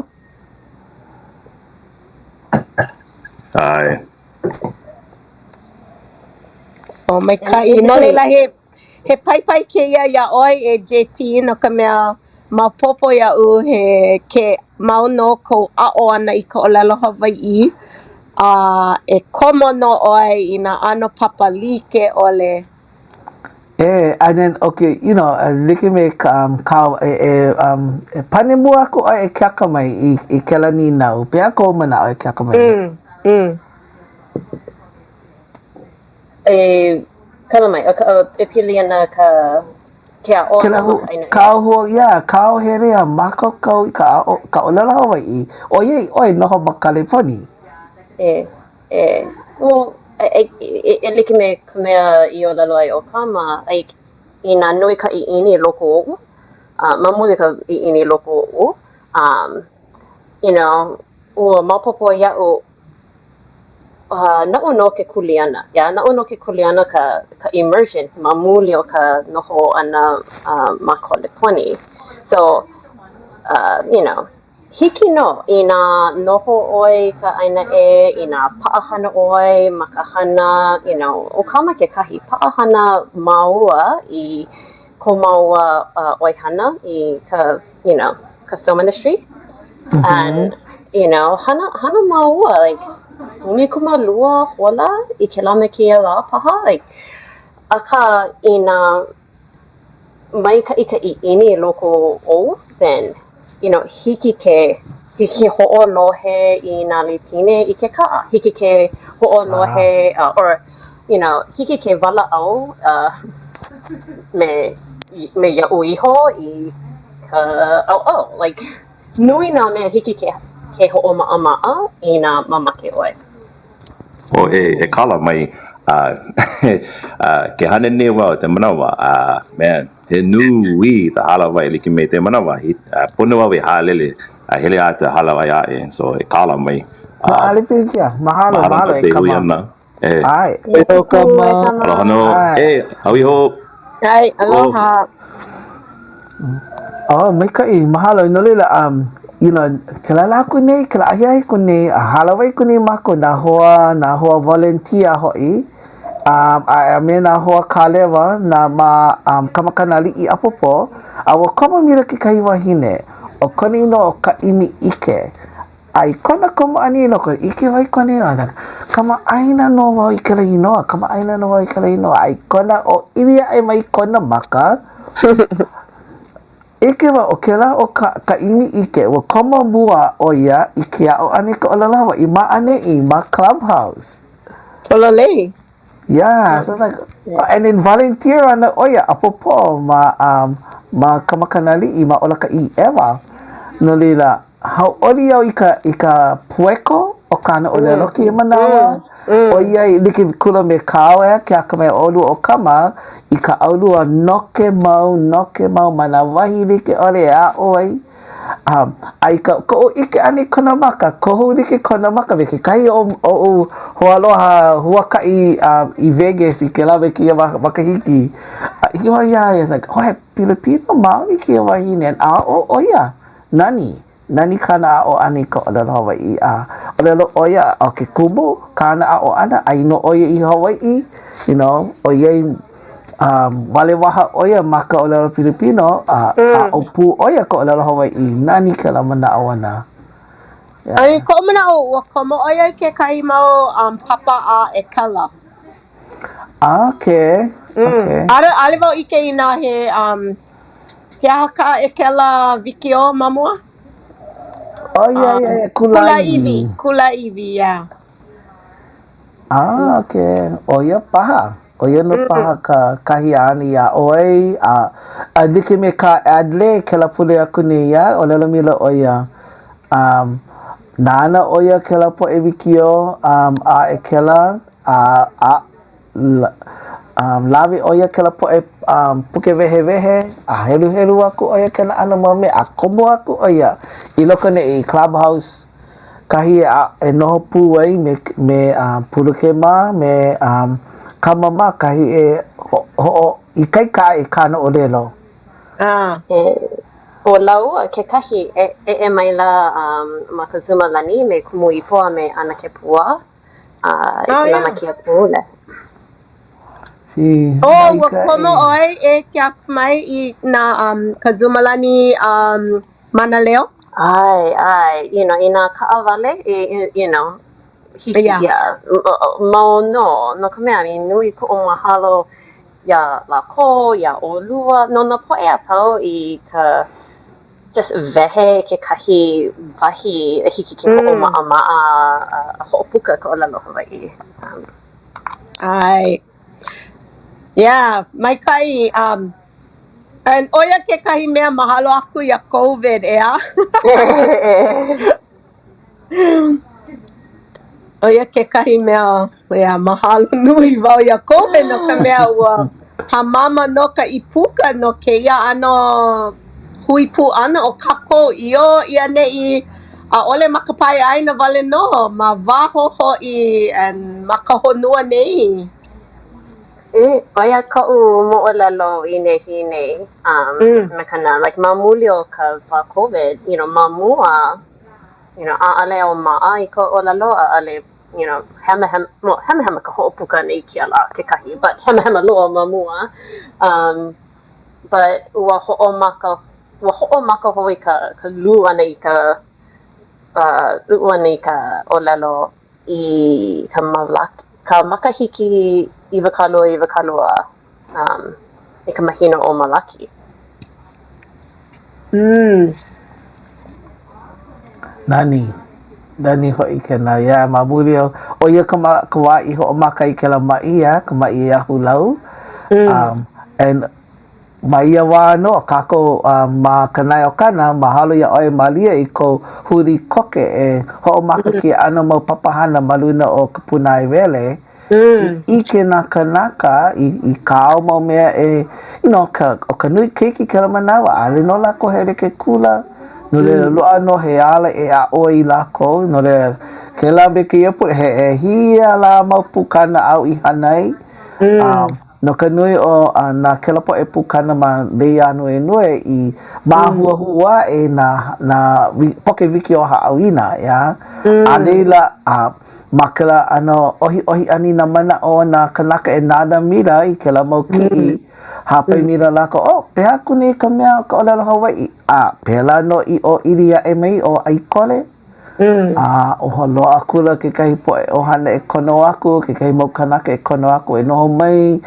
ʻAe. So maikaʻi. No laila, he, he paipai kēia iā ʻoe e JT no ka mea, maopopo iaʻu he ke mau nō kou aʻo ʻana i ka ʻōlelo Hawaiʻi a e komo nō ʻoe i nā ʻano papa like ʻole. E, and then, okay, you know, like me ka, um, ka, e, e, um, e pane mua aku ʻoe e Keakamai i, i kēlā nīnau. Pehea kou manaʻo e Keakamai? Mm, mm. E, kala mai, o, e pili ana ka, ke aʻo ʻana ma ka ʻāina ʻē. Kāu hua, yeah, kāu hele a mākaukau i ka aʻo, ka ʻōlelo Hawaiʻi, ʻoiai ʻoe noho ma Kaleponi. E. E, well, e, e, e like me ka mea i ʻōlelo ai ʻo Kama, like, inā nui ka ʻiʻini i loko oʻu, uh, ma muli ka ʻiʻini i loko oʻu, um, you know, ua maopopo iaʻu, uh, naʻu nō ke kuleana, yeah, naʻu nō ke kuleana ka, ka immersion ma muli o ka noho ʻana uh, ma Kaleponi. So, uh, you know, Hiki nō, inā noho ʻoe i ka ʻāina ʻē, inā paʻahana ʻoe ma ka hana, you know, ʻo Kama kekahi, paʻahana māua i ko māua ʻoihana i ka, you know, ka film industry. And, you know, hana, hana māua, like, 12 hola i kēlā me kēia lā paha, like, akā inā maikaʻi ka ʻiʻini i loko ou, then, you know, hiki ke hiki ke hoʻolohe i nā lepine i ke kaʻa, hiki ke hoʻolohe uh, or, you know, hiki ke walaʻau uh, me, me iaʻu iho i ka ʻauʻau. Like, nui nā mea hiki ke, ke hoʻomaʻamaʻa inā mamake ʻoe. Oh, e, e kala mai, uh, uh, ke hana nei wau i ka manawa, uh, man, he nui ka hālāwai like me ka manawa, he, uh, pono au e haʻalele, a hele a ka hālāwai aʻe, so e kala mai. Uh, ʻAʻole pilikia, mahalo, mahalo, mahalo e kama. Ana. E. ʻAe. E hou kama. Aloha nō. E, hui hou. ʻAe, aloha. Oh, maikaʻi, mahalo. No laila, um, you know, kēlā lā aku nei, kēlā ahiahi aku nei, a hālāwai aku nei mākou, nā hoa, nā hoa volunteer hoʻi, um, a, a me nā hoa kālewa, nā ma um, ka Makana Aliʻi ʻApōpō, a ua komo maila kekahi wahine, ʻo kona inoa ʻo Kaʻimi ʻIke. A i kona komo ʻana i loko, ʻike wau i kona inoa, like, kamaʻāina nō wau i kēlā inoa, kamaʻāina nō wau i kēlā inoa. A i kona ʻōʻili aʻe mai kona maka, ʻike wau, ʻo kēlā ʻo ka, Kaʻimi ʻIke, ua komo mua ʻo ia i ke aʻo ʻana i ka ʻōlelo Hawaiʻi ma ʻaneʻi, ma Clubhouse. Pololei. Yeah, so like, and then volunteer ana ʻo ia ʻapōpō ma, um, ma ka Makana Aliʻi, ma Ola Ka ʻIʻi ʻEwa. No laila, hauʻoli au i ka, i ka pueko o kāna ʻōlelo kēia manawa, ʻoiai like kula me kāu e ke akamai ʻolua ʻo Kama i ka ʻaulua noke mau, noke mau ma nā wahi like ʻole e aʻo ai. Um, a i ka koʻu ʻike ʻana i kona maka, kohu like kona maka me kekahi o oʻu hoaaloha huakaʻi um, i Vegas i kēlā me kēia makahiki. A ʻike wau iā ia, like, oh, he Pilipino maoli kēia wahine, and aʻo ʻo ia, nani, nani kāna aʻo ʻana i ka ʻōlelo Hawaiʻi, a ʻōlelo ʻo ia, ʻo ke kumu kāna aʻo ʻana, ai nō ʻo ia i Hawaiʻi, you know, ʻoiai um, walewaha ʻo ia ma ka ʻōlelo Pilipino, a mm. aʻo pū ʻo ia ka ʻōlelo Hawaiʻi. Nani kēlā manaʻo ʻana. Yeah. I koʻu manaʻo, ua komo ʻo ia i kekahi mau um, papa a ʻekela. Ah, okay. Mm. Okay. ʻAʻole, ʻaʻole wau ʻike inā he, um, he aha ka ʻekela wikiō ma mua? Oh, yeah, yeah, yeah. Kulāiwi. Kulāiwi, yeah. Ah, okay. ʻO ia paha. ʻO ia nō paha ka kahi āna i aʻo ai, a, a like me kā Adley kēlā pule aku nei, yeah, ʻōlelo maila ʻo ia, um, nāna ʻo ia kēlā poʻe wikiō um, a ʻekela, a, a, um, lawe ʻo ia kēlā poʻe um, puke wehewehe, a heluhelu aku ʻo ia kēlā ʻano mau mea, a komo aku ʻo ia i loko nei i Clubhouse, kahi e noho pū ai me, me uh, Puluke mā, me um, Kama mā, kahi e hoʻoikaika ai i kāna ʻōlelo. Ah. E, ʻo lāua kekahi e eʻe maila um, ma ka Zumalani me Kumu Ipo a me ʻAnake Pua uh, i Oh, ka yeah. nanakia pule. See, Oh, ua maikaʻi. komo ʻoe e Keakamai i nā um, ka Zumalani um, Mānaleo? ʻAe, ʻae, you know, inā kaʻawale, you know, hiki Yeah. yeah, mau nō, no ka mea, i nui koʻu mahalo iā lākou, iā ʻolua, no nā poʻe a pau i ka just wehe i kekahi wahi e hiki ke Mm. hoʻomaʻamaʻa a hoʻopuka ka ʻōlelo Hawaiʻi. Um, ʻAe. Yeah, maikaʻi. Um, and ʻo ia kekahi mea mahalo aku iā COVID, ʻeā? ʻO ia kekahi mea, yeah, mahalo nui wau iā COVID no ka mea ua hāmama nō ka ʻīpuka no kēia ʻano hui pū ʻana o kākou i ʻō i ʻaneʻi, ʻaʻole ma ka pae ʻāina wale nō, ma waho hoʻi and ma ka honua nei. E, ʻo ia koʻu moʻolelo i nehinei, um, Mm. me ka na, like, ma muli o ka wā COVID, you know, ma mua, you know, ʻaʻole au maʻa i ka ʻōlelo, ʻaʻole, you know, hemahema, well, hemahema ka hoʻopuka ʻana i kēia lā kekahi, but hemahema loa ma mua. Um, but ua hoʻomaka, ua hoʻomaka hou i ka, ka lū ʻana i ka, uh, luʻu ʻana i ka ʻōlelo. i ka malaki, ka makahiki 2022, um, i ka mahina ʻo Malaki. Mm. Nani. Nani hoʻi kēnā, yeah, ma muli o, ʻo ia ka, ma, ka wā i hoʻomaka i kēlā maʻi, yeah, ka maʻi ahulau. Mm. Um, and Ma ia wā nō, kākou ma ka Nae ʻOkana, mahalo iā ʻoe Malia i kou huli koke e hoʻomaka kēia ʻano mau papahana ma luna o ka pūnaewele, i ʻike nā kānaka i i kāu mau mea e, you know, ka, ʻo ka nui keiki kēlā manawa, ʻaʻole nō lākou hele ke kula, no laila loaʻa nō he ala e aʻo ai lākou, no laila, kēlā me kēia pule, he ʻehia lā mau pukana āu i hana ai, No ka nui o nā kēlā poʻe pukana ma Lei Ānuenue i māhuahua aʻe nā, nā poke wikiō haʻawina, ʻeā? A laila, a ma kēlā ʻano ʻohiʻohi ʻana i nā manaʻo o nā kānaka e nānā maila i kēlā mau kiʻi, hāpai maila lākou, oh, pehea aku nei ka mea o ka ʻōlelo Hawaiʻi? A pēlā nō i ʻōʻili aʻe mai ʻo ʻAikole. A ua loaʻa akula kekahi poʻe ʻohana e kono aku, kekahi mau kānaka e kono aku e noho mai,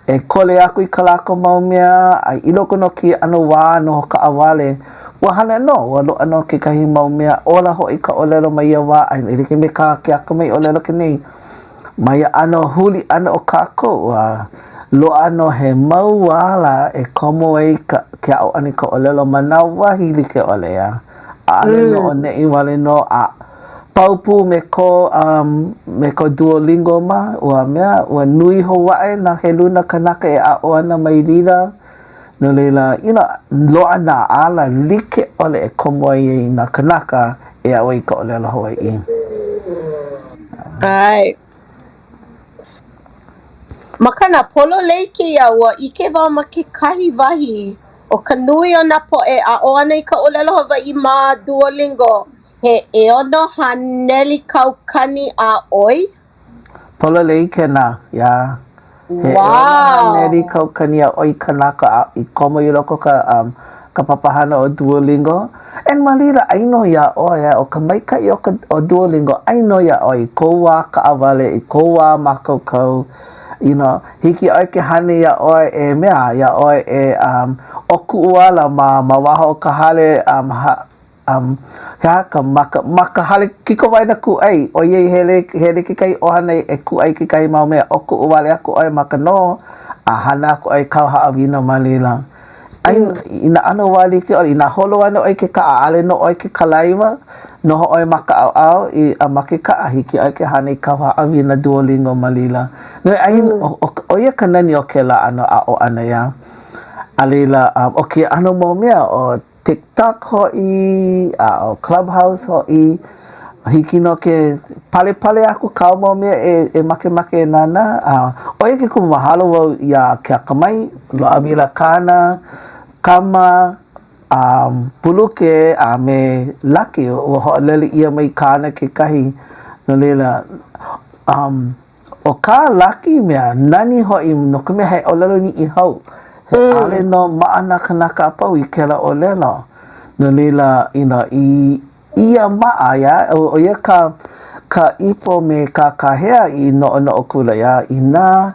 e kole aku i kā lākou mau mea, a i loko nō o kēia ʻano wā noho kaʻawale, ua hana nō, ua loaʻa nō kekahi mau mea ola hoʻi ka ʻōlelo ma ia wā, a e like me kā Keakamai ʻōlelo aku nei, Ma ia ʻano huli ʻana o kākou, ua loaʻa nō he mau ala e komo ai ka, ke aʻo ʻana i ka ʻōlelo ma nā wahi like ʻole, a ʻaʻole nō ʻo neʻi wale nō a pau pū me ko, um, me ko Duolingo mā, ua mea, ua nui hou aʻe nā heluna kanaka e aʻo ana mai laila, no laila, you know, loaʻa nā ala like ʻole e komo ai i nā kanaka e aʻo i ka ʻōlelo Hawaiʻi. ʻAe. Makana, pololei kēia, ua ʻike wau ma kekahi wahi ʻo ka nui o nā poʻe aʻo ana i ka ʻōlelo Hawaiʻi ma Duolingo, he 600 kaukani a ʻoi. Pololei kēnā, yeah. He 600 kaukani a ʻoi kanaka a i komo i loko ka um ka papahana o Duolingo. And ma laila, ʻai nō iā ʻoe, ʻo ka maikaʻi o ka o Duolingo, ʻai nō iā ʻoe i kou wā kaʻawale, i kou wā mākaukau, you know, hiki ʻoe ke hana iā ʻoe e mea, iā ʻoe e um ʻōkuʻu ala ma ma waho o ka hale um ha, Um, he aha ka ma ka, ma ka hale kikowaena kūʻai, ʻoiai hele, hele kekahi ʻohana e kūʻai kekahi mau mea, ʻōkuʻu wale aku ʻoe ma ka noho, a hana aku ʻoe i kāu haʻawina ma laila. ʻAi, i nā ʻano wā like ʻole, inā holo ana ʻoe i ke kaʻa, ʻaʻole nō ʻoe ke kalaiwa, noho ʻoe ma ka ʻaoʻao i, a ma ke kaʻa, hiki ʻoe ke hana i kāu haʻawina Duolingo ma laila. No ʻai, ʻo, ʻo ia ka nani o kēlā ʻano aʻo ʻana, iā. A laila, um, ʻo kēia ʻano mau mea, ʻo TikTok hoʻi, a ʻo Clubhouse hoʻi, hiki nō ke palepale aku kāu mau mea e, e makemake e nānā. A ʻo ia ke kumu mahalo wau iā Keakamai, loaʻa maila kāna, kama, a Puluke, a me Laki, ua hoʻolele ʻia mai kāna kekahi, no laila, um, ʻO kā Laki mea, nani hoʻi, no ka mea he ʻōlelo Niʻihau, he ʻaʻole nō maʻa nā kānaka a pau i kēlā ʻōlelo. No laila, you know, i ia maʻa, yeah, ʻo ia ka, ka ipo me ka kāhea i noʻonoʻo kula, yeah, inā,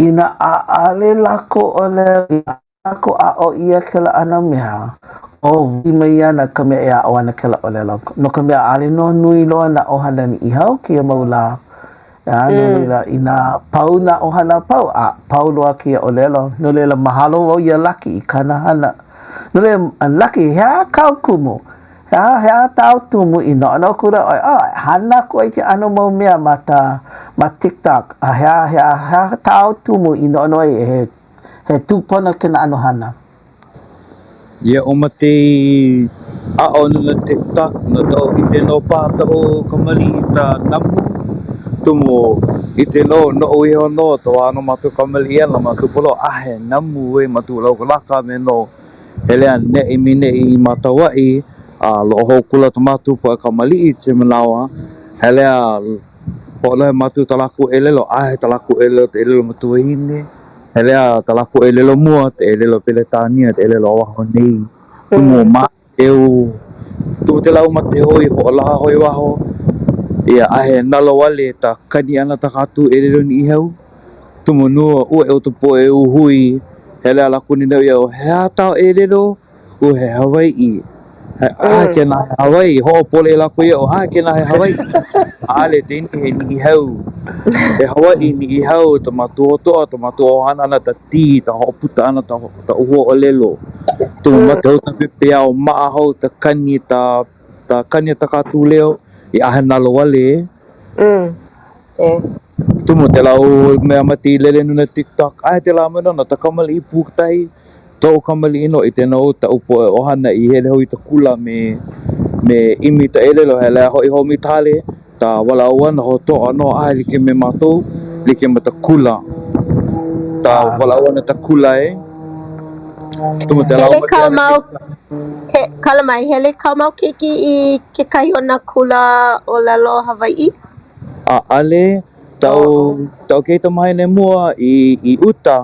inā ʻaʻole lākou ʻōlelo, Lākou aʻo ʻia kēlā ʻano mea, ʻo wai mai ana ka mea e aʻo ana kēlā ʻōlelo, no ka mea, ʻaʻole nō nui loa nā ʻohana Niʻihau kēia mau lā. A no laila, inā pau nā ʻohana a pau, a pau loa kēia ʻōlelo. No laila, mahalo wau iā Laki i kāna hana. No laila, Laki, he aha kāu kumu? He aha, he aha tāu tumu i noʻonoʻo kula ʻoe, oh, e hana aku ai ke ʻano mau mea ma tā, ma TikTok, a he aha, he aha, he aha tāu tumu i noʻonoʻo ai he He tūpono kēnā ʻano hana. Ia o matei aʻo nuna TikTok no taʻu ʻite nō paha taʻu kamaliʻi ta namu tumu ʻite nō noʻu iho nō ta wā no mātou kamaliʻi ana mātou polo a he namu e mātou lau kalaka me nō hele a neʻi mi neʻi i mātauaʻi a loʻo hou kula ta mātou poʻe kamaliʻi te manawa hele a Hoʻolohe mātou ta lākou ʻelelo, ʻae ta lākou ʻelelo ta ʻelelo matuahine, hele a ta lākou ʻelelo mua, ta ʻelelo Peletania, ta ʻelelo o waho nei, tumu o mākeu, tu te lau mate hoi, hoʻolaha hoi waho. Ia, a he nalowale ta kani ʻana ta kātou ʻelele o Niʻihau. Tumu nua ua e o ta poʻe uhui, hele a lākou nīnau ia, he aha tāu ʻelele? Ua he Hawaiʻi. He ʻae kēnā he Hawaiʻi. Hoʻopōle lākou iaʻu, ʻae kēnā he Hawaiʻi. ʻAʻole te ini he Niʻihau. He Hawaiʻi Niʻihau ta mātou ʻotoʻa, ta mātou ʻohana ʻana, ta tī, ta hoʻoputa ʻana, ta ta huaʻōlelo. Tumu mate hou ta pepeiao, maʻa hou ta kani, ta ta kani a ta kātou leo, i ʻahe nalowale e. Mm. E. Tumu te la o mea mate i lele nuna TikTok, ʻae te la mea no ta kamaliʻi pū ketahi. Toʻu kamaliʻi nō i te nō taʻu poʻe ʻohana i hele hou i ta kula me me ʻimi ta ʻelele hele a hoʻi hou me ta hale, ta walaʻau ʻana hotoʻa nō ʻae like me mātou, like me ta kula. Ta walaʻau ʻana ta kula e. Tumu te Hele kāu mau he kala mai, hele kāu mau keiki i kekahi o nā kula ʻōlelo Hawaiʻi? ʻAʻale, taʻu taʻu keiki tamāhine mua i i uta.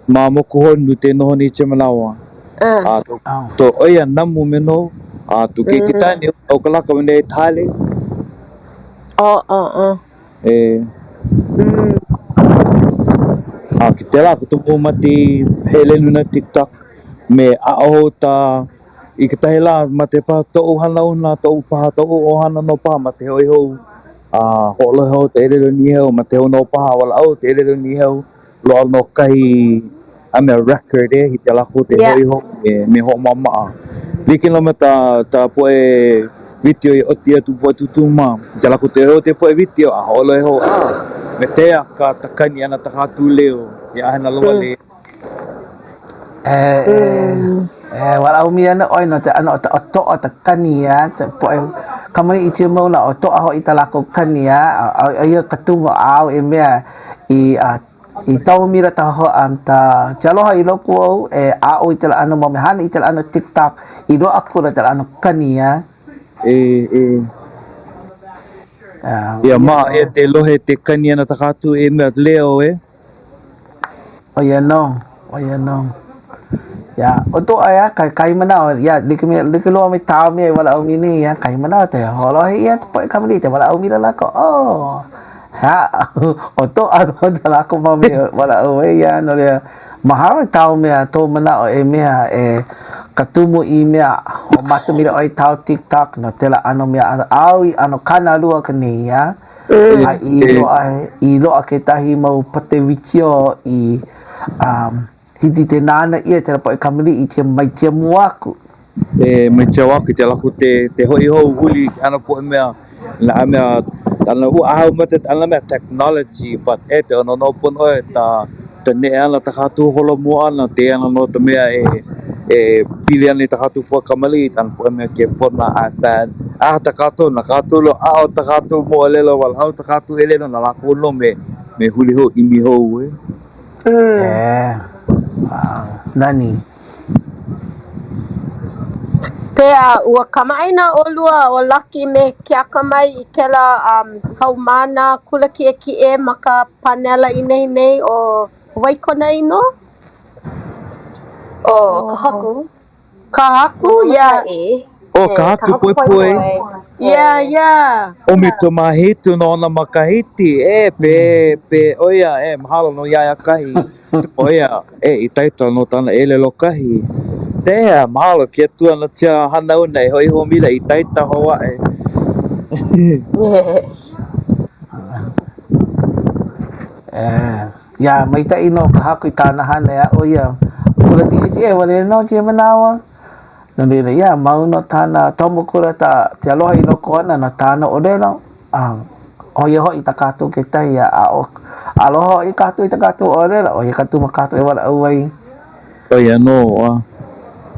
Ma Mokuhonu te noho nei tia manawa. A to oia namu me no, a to keiki tane o ka laka me nei tale. Oh, oh, oh. E. A ki te la ko to mati hele nuna TikTok me ʻaʻoho ta i ketahi la ma te paha toʻu hanauna, toʻu paha toʻu ʻohana no paha ma te hoi hou a hoʻolohe hou te ʻelele o Niʻihau ma te hou no paha walaʻau te ʻelele o Niʻihau. Loaʻa nō kahi a mea record e hiki iā lākou te hoʻi hou me me hoʻomaʻamaʻa. Like nō me ta ta poʻe video i ʻoti atu poʻe tūtū mā. Hiki iā lākou te hou te poʻe video a hoʻolohe hou ah me te aka ta kani ʻana ta kātou leo i ʻahe nalowale. E, e, e, walaʻau mi ana ʻoe no te ʻano o ta ʻotoʻa ta kani a ta poʻe kamaliʻi i mau la ʻotoʻa hoʻi ta lākou kani a, a, a ia ka tumu āu e mea I a i tau mira ta ho um ta te aloha i loko ou e aʻo i tela ʻano mau mea hana i tela ʻano TikTok i loaʻa kula tela ʻano kani a. E e. Ia ma e te lohe te kani ana ta kātou e mea leo e. ʻO ia nō, ʻo ia nō. Ia, ʻo tō ʻae a, kai, kai manaʻo, ia, like me, like loa me tāu mea i walaʻau mi nei, ia, kai manaʻo te hoʻolohe ʻia ka poʻe kamaliʻi, te walaʻau mila lākou, oh, hea, ʻo tō ʻano tā lākou mau mea walaʻau ai, ia, no laila, mahalo i tāu mea, tō manaʻo e mea e ka tumu i mea hoʻomaka mila ʻoe i tāu TikTok no tēlā ʻano mea ʻano, āu i ʻano kānalua ka nei, ia, a i loaʻa, i loaʻa kekahi mau pote wikiō i, um, Hiki te nānā ʻia tēlā poʻe kamaliʻi tia mai tia mua aku. E mai tia aku te lako te te hoʻi hou huli i ana poʻe mea na a mea ana ua ahau mate ana mea technology but e te ono no pono e ta ta neʻe ana ta kātou holomua ana te ana no ta mea e e pili ana i ta kātou poʻe kamaliʻi ana poʻe mea ke pona iPad aha ta kātou na kātou lo aʻo ta kātou moʻolelo walaʻau ta kātou ʻelele na lākou no me me huli hou ʻimi hou e. E, wow, nani. Pehea, ua kamaʻāina ʻolua ʻo Lucky me Keakamai i kēlā um, haumāna kula kiʻekiʻe ma ka pānela i nehinei ʻo wai kona inoa? ʻO ka Haku. Ka Haku, yeah. ʻO ka Haku Poepoe. Yeah, yeah. 17 nona makahiki, e, pe, pe, ʻo ia, e, mahalo nō iā ia kahi, ʻo ia, e, ikaika nō tāna ʻelele kahi. Pehea, mahalo ke Akua no tia hanauna e hoʻi hou maila ikaika hou aʻe. E. Iā, maikaʻi nō ka Haku i kāna hana e aʻo ia. Kula kiʻekiʻe wale nō kēia manawa. No laila, iā, mau nō tāna tomo kula ta te aloha i loko ona no tāna ʻōlelo. A ʻo ia hoʻi tā kākou kekahi a aʻo aloha hoʻi kākou i tā kākou ʻōlelo, ʻo ia ka tumu kākou e walaʻau ai. ʻO ia nō, a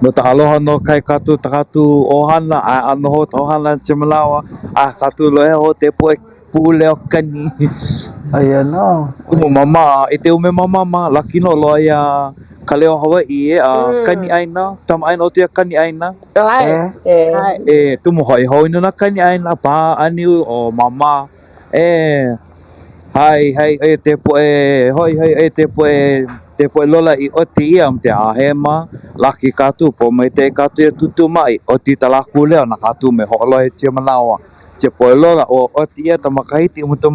no ta aloha nō kai kātou tā kātou ʻohana, a ʻano hou ta ʻohana i manawa, a kātou lohe hou te poʻe Pūleo kani. Aia nō. Kumu mama, i te ume mama ma, laki nō loa ia ka leo Hawaiʻi e, a kani ʻāina, kamaʻāina o ia kani ʻāina. ʻAe. E. E, tumu hoʻi hou nā kani ʻāina, pāʻani o mama, e, hai, hai, e te poʻe, hoi, hoi, e te poʻe, te poʻe lola i ʻoti ia te ahe ma, laki kātou, pōmaikaʻi kātou ia tūtū mai, ʻoti tā lākou leo na kātou me hoʻolohe tia manawa. Tia poe lola, ua ʻoti ʻia ta makahiti 19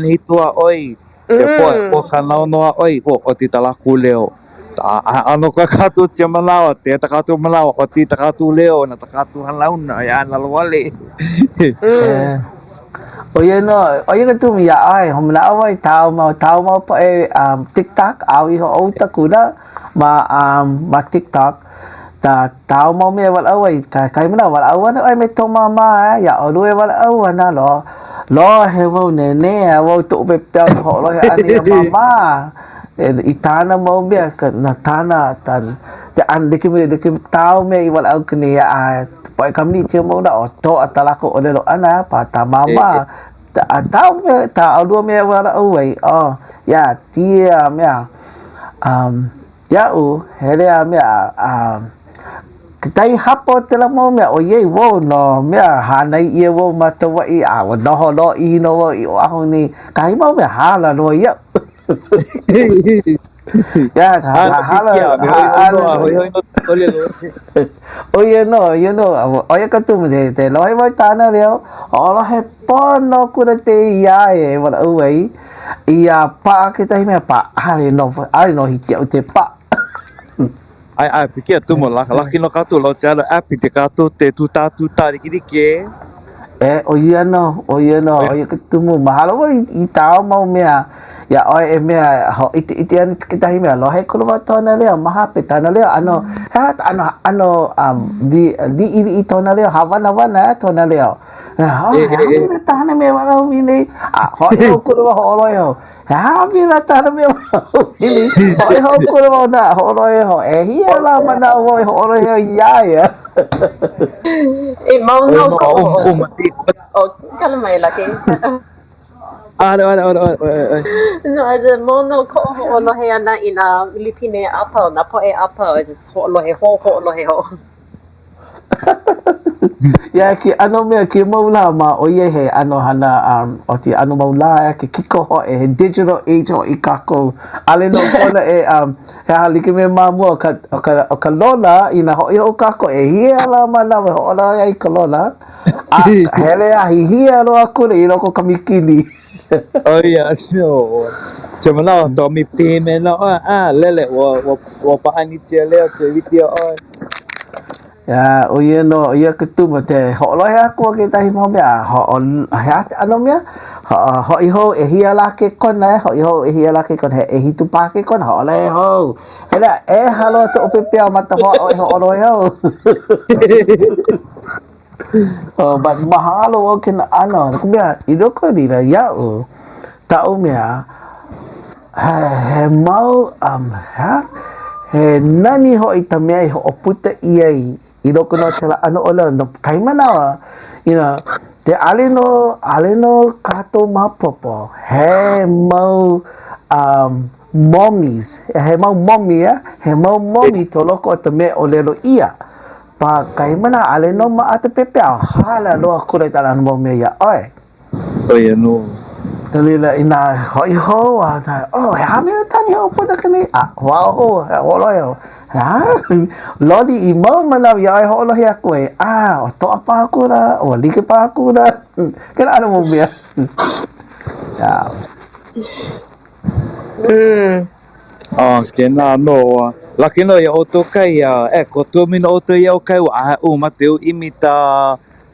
7 a ʻoi. Tia poe, ua 60 a ʻoi, ua ʻoti ta lākou leo. A ʻano ka kātou tia manawa, tia ta kātou manawa, ʻoti ta kātou leo na ta kātou hanauna, iā nalowale. ʻO ia nō, ʻo ia ka tumu iā ʻoe, hoʻomanaʻo wau i tāu mau, tāu mau poʻe um, TikTok, āu i hoʻouta kula ma, um, ma TikTok, ta, tāu mau mea e walaʻau ai, ka, kahi manawa, walaʻau ana ʻoe me tō māmā, eh, iā ʻolua e walaʻau ana, lo, lohe wau nenea wau toʻu pepeiao i ka hoʻolohe ʻana iā māmā. E, i tāna mau mea, ka, na tāna, tā, te ʻano, like me, like me tāu mea i walaʻau aku nei, a poʻe kamaliʻi kēia mau lā, ʻo tō a tā lākou ʻōlelo ʻana, pa tā māmā, a tāu mea, tā ʻolua mea e walaʻau ai, oh, yeah, tia mea, um, iaʻu, hele a mea, a, kekahi hapa o tēlā mau mea, ʻoiai wau no mea, hānai ʻia wau ma Kauaʻi, a ua noho lōʻihi nō wau i Oʻahu nei, kahi mau mea hala loa iaʻu. Yeah, hala, hala. ʻO ia nō, ʻo ia nō, ʻo ia ka tumu, te, te lohe wau i tāna leo, hoʻolohe pono kula te iā e walaʻau ai, ia paʻa kekahi mea, paʻa, ʻaʻole nō, ʻaʻole nō hiki iaʻu te paʻa. ʻAe, ʻae, pikia tumu, laki no kātou, lau te ala api te kātou te tūtā tūtā likelike e. E, ʻo ia nō, ʻo ia nō, ʻo ia ke tumu. Mahalo wau i, i tāu mau mea iā ʻoe e mea hōʻikeʻike ana i kekahi mea. Lohe kula wau tōna leo, ma hape tāna leo, ʻano, he aha ka ʻano, ʻano um, li, liʻiliʻi tōna leo, hāwanawana eh, tōna leo. Oh, he aha mea tāna mea walaʻau nei, a hoʻi hou kula wau hoʻolohe hou. He aha mea tāna mea walaʻau nei, hoʻi hou kula wau na hoʻolohe hou. ʻEhia lā manawa wau e hoʻolohe ai iā ia. E mau nō koʻu Oh, kala mai Laki. ʻAʻole, ʻaʻole, ʻaʻole, ʻaʻole, ʻaʻole. No, I mau nō koʻu hoʻolohe ʻana i nā Pilipine a pau, nā poʻe a pau, I just hoʻolohe hou, hoʻolohe hou. Yeah, ke ʻano mea, kēia mau lā ma ʻoiai he ʻano hana um, o ke ʻano mau lā, ke kiko hoʻi, he digital age hoʻi kākou. ʻAʻole nō pono e, um, he aha like me ma mua, o ka, o ka, o ka lola, inā hoʻi hou kākou, ʻehia lā manawa e hoʻolohe ai i ka lola, a hele a hihia loa akula i loko o ka mikini. ʻO ia, no. Tia manawa, to mi pī me no ʻoe, a lele, ua, ua, ua pāʻani tia leo, tia video ʻoe. Yeah, ʻo ia nō, ʻo ia ke tumu, te hoʻolohe aku o kekahi mau mea, a hoʻo, he aha ke ʻano mea? Hoʻo, hoʻi hou, ʻehia lā ke kona, e, hoʻi hou, ʻehia lā ke kona, he ʻehitu paha ke kona, hoʻolohe hou. Hele a ʻeha loa toʻu pepeiao ma ka wā ʻoe hoʻolohe hou. Oh, but mahalo wau kēnā ʻano, no ka mea, i loko o laila iaʻu, kaʻu mea, he, he mau, um, he aha? He nani hoʻi ka mea i hoʻopuka ʻia ai i loko nō o kēlā ʻano ʻōlelo no kahi manawa, you know, ke ʻaʻole nō, ʻaʻole nō kākou maopopo, he mau, um, momis, he mau momi, eh? He mau momi ko loko o ka mea ʻōlelo ʻia. Pa kahi manawa, ʻaʻole nō maʻa ka pepeiao, hala loa akula i kāna mau mea iā ʻoe. ʻO ia nō. No laila, inā hoʻi hou a na, oh, he aha mea tāna i hoʻopuka aku nei? A, wao hou, he hoʻolohe hou. He aha? Loli i mau manawa iā ʻoe hoʻolohe aku ai, a, ua toʻa paha kula, ua like paha kula, kēlā ʻano mau mea. Yeah. Mm. A kēnā nō, laki nō iā ʻoutou kai, a e kōkua mai nō ʻoutou iā kai ua ʻae ʻu ma te ʻimi ta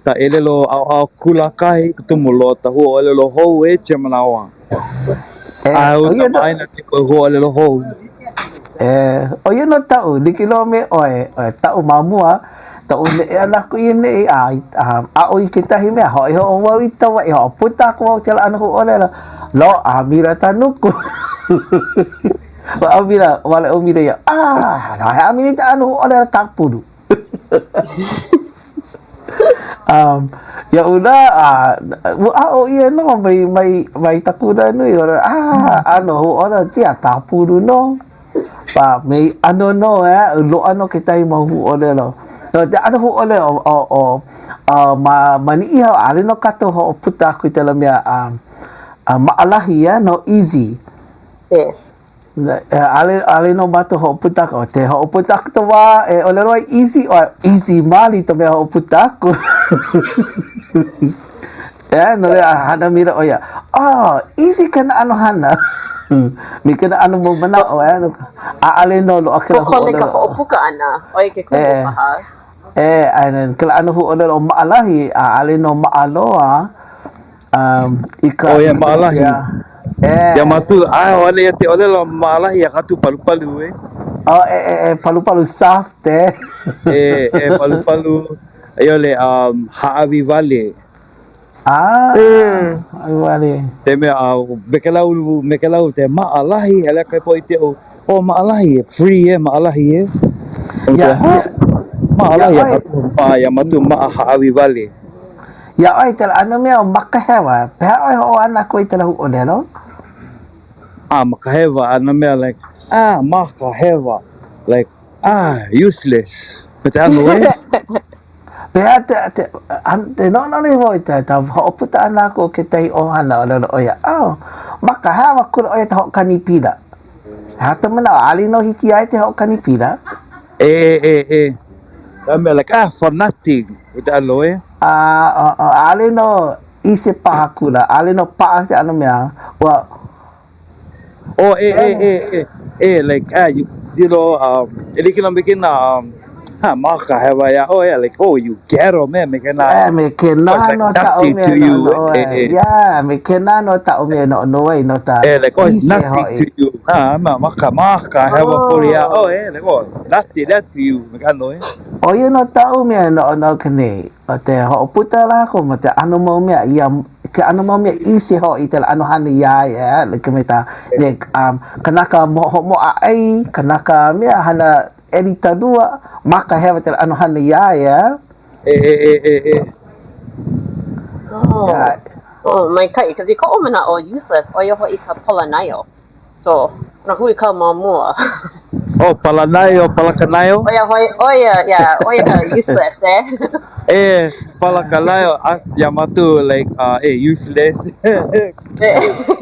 ta ʻelelo ʻaoʻao kula kahi ka tumu loa ta huaʻōlelo hou e tia manawa. E, ʻAe ʻo u ia nō, kamaʻāina ke koe huaʻōlelo hou. E, ʻo ia nō taʻu, like loa me ʻoe, ʻo taʻu ma mua, taʻu neʻe ʻana aku i ʻaneʻi, a, a aʻo i kekahi mea, hoʻi hou wau i Kauaʻi, hoʻopuka aku wau i kēlā ʻano huaʻōlelo, loaʻa mila ka nuku. Loaʻa mila, wale mila ia, ah, he aha mila i ka ʻano huaʻōlelo kāpulu. Um, iaʻu lā, a, ua aʻo ʻia nō mai, mai, mai ka kula nui, ah, ʻano huaʻōlelo kia kāpulu nō. Pa, me ʻano nō, eh, loaʻa nō kekahi mau huaʻōlelo. No ke ʻano huaʻōlelo o, o, o, ma, ma Niʻihau, ʻaʻole nō kākou hoʻopuka aku i kēlā mea a, a maʻalahi, eh, no easy. Yeah. ʻAʻole, ʻaʻole nō mākou hoʻopuka aku. Te hoʻopuka aku ka wā e ʻōlelo ai easy, ʻoe, easy maoli ka mea hoʻopuka aku. Yeah, no laila, hana mila ʻo ia, oh, easy kēnā ʻano hana. Me kēnā ʻano mau manaʻo, eh, no ka, ʻaʻale nō loaʻa kēlā Pōkole huaʻōlelo. ka hoʻopuka ʻana, ʻo ia ke kumu paha. Eh, and then kēlā ʻano huaʻōlelo ʻo maʻalahi, ʻaʻale nō maʻa loa um, i ka... Oh, yeah, maʻalahi. Yeah. Eh. Ia matu, ai, o ale ia te ʻōlelo maʻalahi a katu palupalu, eh. Oh, e, e, e, palupalu soft, eh. E, e, palupalu, a i ʻole, um, hāʻawi wale. Ah, hāʻawi wale. Te mea, a me ke lau, me ke lau te maʻalahi, hele ka poʻe i te o, oh, maʻalahi e, free e, maʻalahi e. O te, Yeah, ha? yeah. Maʻalahi Ia a ʻoe. katu ma, ia matu maʻa hāʻawi wale. Iā ʻoe tela ʻano mea o makahewa, pehea ʻoe hoʻohana aku i tela huaʻōlelo? Ah, makahewa, a nā mea like, ah, makahewa, like, ah, useless. Me te ʻano e? Pehea te, te, te noʻonoʻo nei wau i te, ta hoʻopuka ʻana aku o kekahi ʻohana ʻōlelo ʻo ia, oh, makahewa kula ʻo ia te hoʻokani pila. He aha tou manaʻo, ʻaʻole nō hiki iā ia te hoʻokani pila. E, e, e, e. Nā mea like, ah, for nothing. Me te ʻano e? A, ʻaʻole nō easy paha kula, ʻaʻole nō paʻa ke ʻano mea, ua Oh, e, e, e, e, e, like, ah, you, you know, um, e like nō me kēnā, um, ha, makahewa iā ʻoe, yeah, like, oh, you ghetto, man, me kēnā. Eh, me kēnā Oh, it's like nō taʻu nothing mea to you, noʻonoʻo e, ai. e. Yeah, me kēnā nō taʻu mea noʻonoʻo ai, no ta E, like, oh, it's easy nothing hoʻi. to you. Ha, ma, maka, makahewa poli iā ʻoe, eh, like, oh, nothing that to you, me ka ʻano, e. ʻO ia nō taʻu mea noʻonoʻo aku nei. ʻO te hoʻopuka lākou ma te ʻano mau mea, ia ke ʻano mau mea easy hoʻi te ʻano hana iā ia, like me ta ne um, kanaka hoʻomoʻa ʻai, kanaka mea hana ʻelita lua, makahewa te ʻano hana iā ia. E, e, e, e, e. Oh, Yeah. oh, maikaʻi, 'cause i koʻu manaʻo, useless, ʻo ia hoʻi ka palanaio. So, na huikau ma mua. Oh, palanaio, palakanaio? ʻO ia hoʻi, ʻo ia, yeah, ʻo ia ka useless, eh? Eh, palakanaio, as iā mātou, like, uh, eh, useless.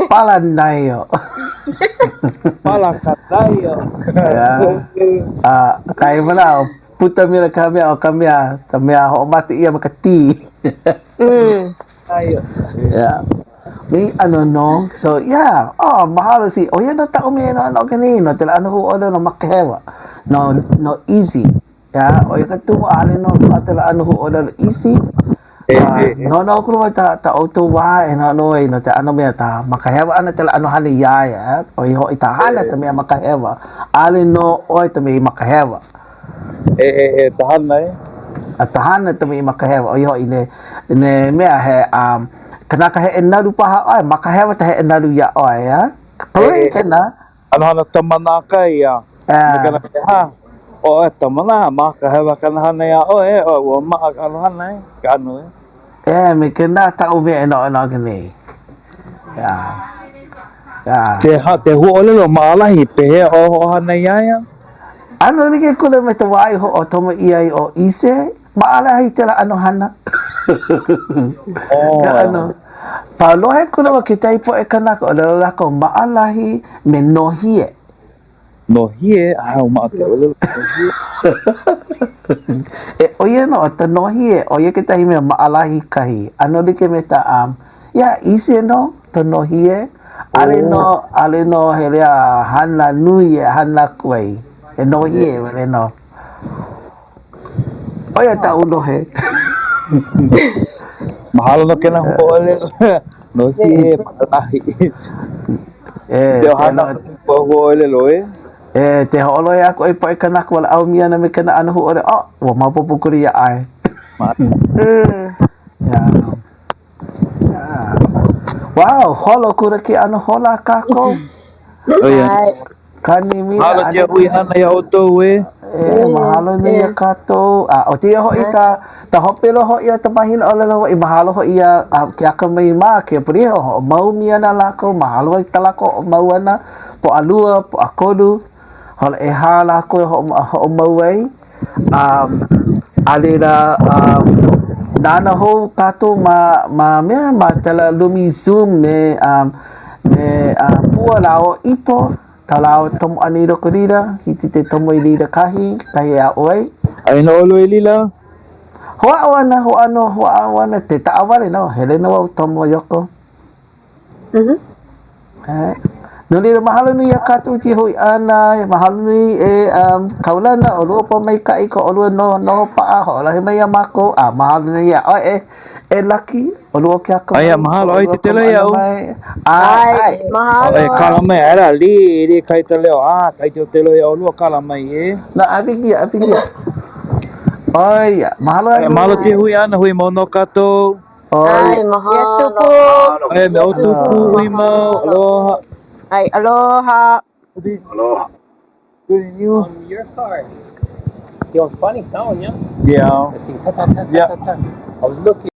Palanaio. Palakanaio. Yeah. Uh, kahi manaʻo, puka mila ka mea o ka mea, ka mea hoʻomate ʻia ma ka tī. Mm. Yeah. Me ʻano nō. So, yeah. Oh, mahalo si, ʻo ia nō taʻu mea e noʻonoʻo aku nei, no tela ʻano huaʻōlelo makahewa. No, no easy. Yeah, ʻo ia ka tumu ʻaʻole nō loaʻa tela ʻano huaʻōlelo easy. Uh, noʻonoʻo aku wau ta, ta ʻoukou wā e noʻonoʻo ai no te ʻano mea ta makahewa ʻana tela ʻano hana iā ia. ʻO ia hoʻi ta hana ta mea makahewa. ʻAʻole nō ʻoe ta mea i makahewa. E, e, e, ta hana e. A ta hana ta mea i makahewa, ʻo ia hoʻi ne, ne mea he, um, kanaka heʻe nalu paha ʻoe, makahewa ta heʻe nalu iā ʻoe, a? E, e, kēnā. ʻano hana ta mana ka ia. Me ka na ha, ʻoe ta mana, makahewa kana hana iā ʻoe, e, ʻoe, ua maʻa ka ʻano hana e, ka ʻano e. E, me kēnā taʻu mea e noʻonoʻo aku nei. Yeah. Yeah. Te, ha, te huaʻōlelo maʻalahi, pehea ʻoe hoʻohana iā ia? ʻAno like kula me ta wā i hoʻotomo ʻia ai ʻo Ise, maʻalahi tela ʻano hana. Oh. Ka ʻano. Pa lohe kula ma kekahi poʻe kanaka, ʻōlelo lākou maʻalahi me nohie. Nohie, a ua maʻa ke ʻōlelo nohie. E, ʻo ia nō, ta nohie, ʻo ia kekahi mea maʻalahi kahi. ʻAno like me ta, um, yeah, easy nō, ta nohie. ʻAʻole nō, ʻaʻole nō he lea hana nui e hana aku ai. He nohie wale nō. ʻO ia taʻu lohe. Mahalo no kēnā huaʻōlelo. Nohie, maʻalahi. E, Te ʻohana o huaʻōlelo, e? E, te hoʻolohe aku ai poʻe kanaka walaʻau mia ana me kēnā ʻano huaʻōlelo, oh, ua maopopo kula iā ʻoe. Mm. Yeah. Yeah. Wow, holo kula ke ʻano hola a kākou. Oh, yeah. ʻAe. Kani mila. Mahalo tia hui ʻana iā ʻoukou e. E, mahalo nui iā kākou. A ʻo kēia hoʻi ta, ta hope loa hoʻi o ta mahina ʻōlelo Hawaiʻi, mahalo hoʻi iā Keakamai mā, Keapolihe, hoʻomau mai ana lākou, mahalo i kā lākou hoʻomau ʻana, Pōʻalua, Pōʻakolu, hola ʻehā lākou e hoʻomau ai. Um, a laila, um, nānā hou kākou ma, ma mea, ma kēlā lumi Zoom me, um, me uh, Pua lāua ʻo Ipo, tā lāua tomo ʻana i loko lila, hiki te tomo i lila kahi, kahi e aʻo ai. Aia nō ʻolua i lila? Hoʻāʻo ana, hoʻāno, hoʻāʻo ana, te taʻawale nō, hele nō au Tomoyoko. Mhm. Eh. No laila, mahalo nui iā kākou i hui ʻana, mahalo nui e um, Kaulana, ʻolua pōmaikaʻi ko ʻolua no, noho paʻa, hoʻolohe mai iā mākou, a mahalo nui iā ʻoe e, e Lucky, ʻolua o ke akamai. Aia, mahalo, ai te tele iau. Ai, ai. Mahalo. E kala mai, ara li, li kai te leo, a, kai te tele ia ʻolua kala mai e. No, awigia, awigia. ʻOia, mahalo Ai, mahalo te hui ʻana, hui mau nō kākou. Ai, mahalo. Yes, supu. Ai, me ʻoutou pū hui mau. Aloha. Ai, aloha. Aloha. Good and you? Um, your car, you know, funny sound, yeah? Yeah. The thing, ta ta ta ta Yeah. ta ta. I was looking.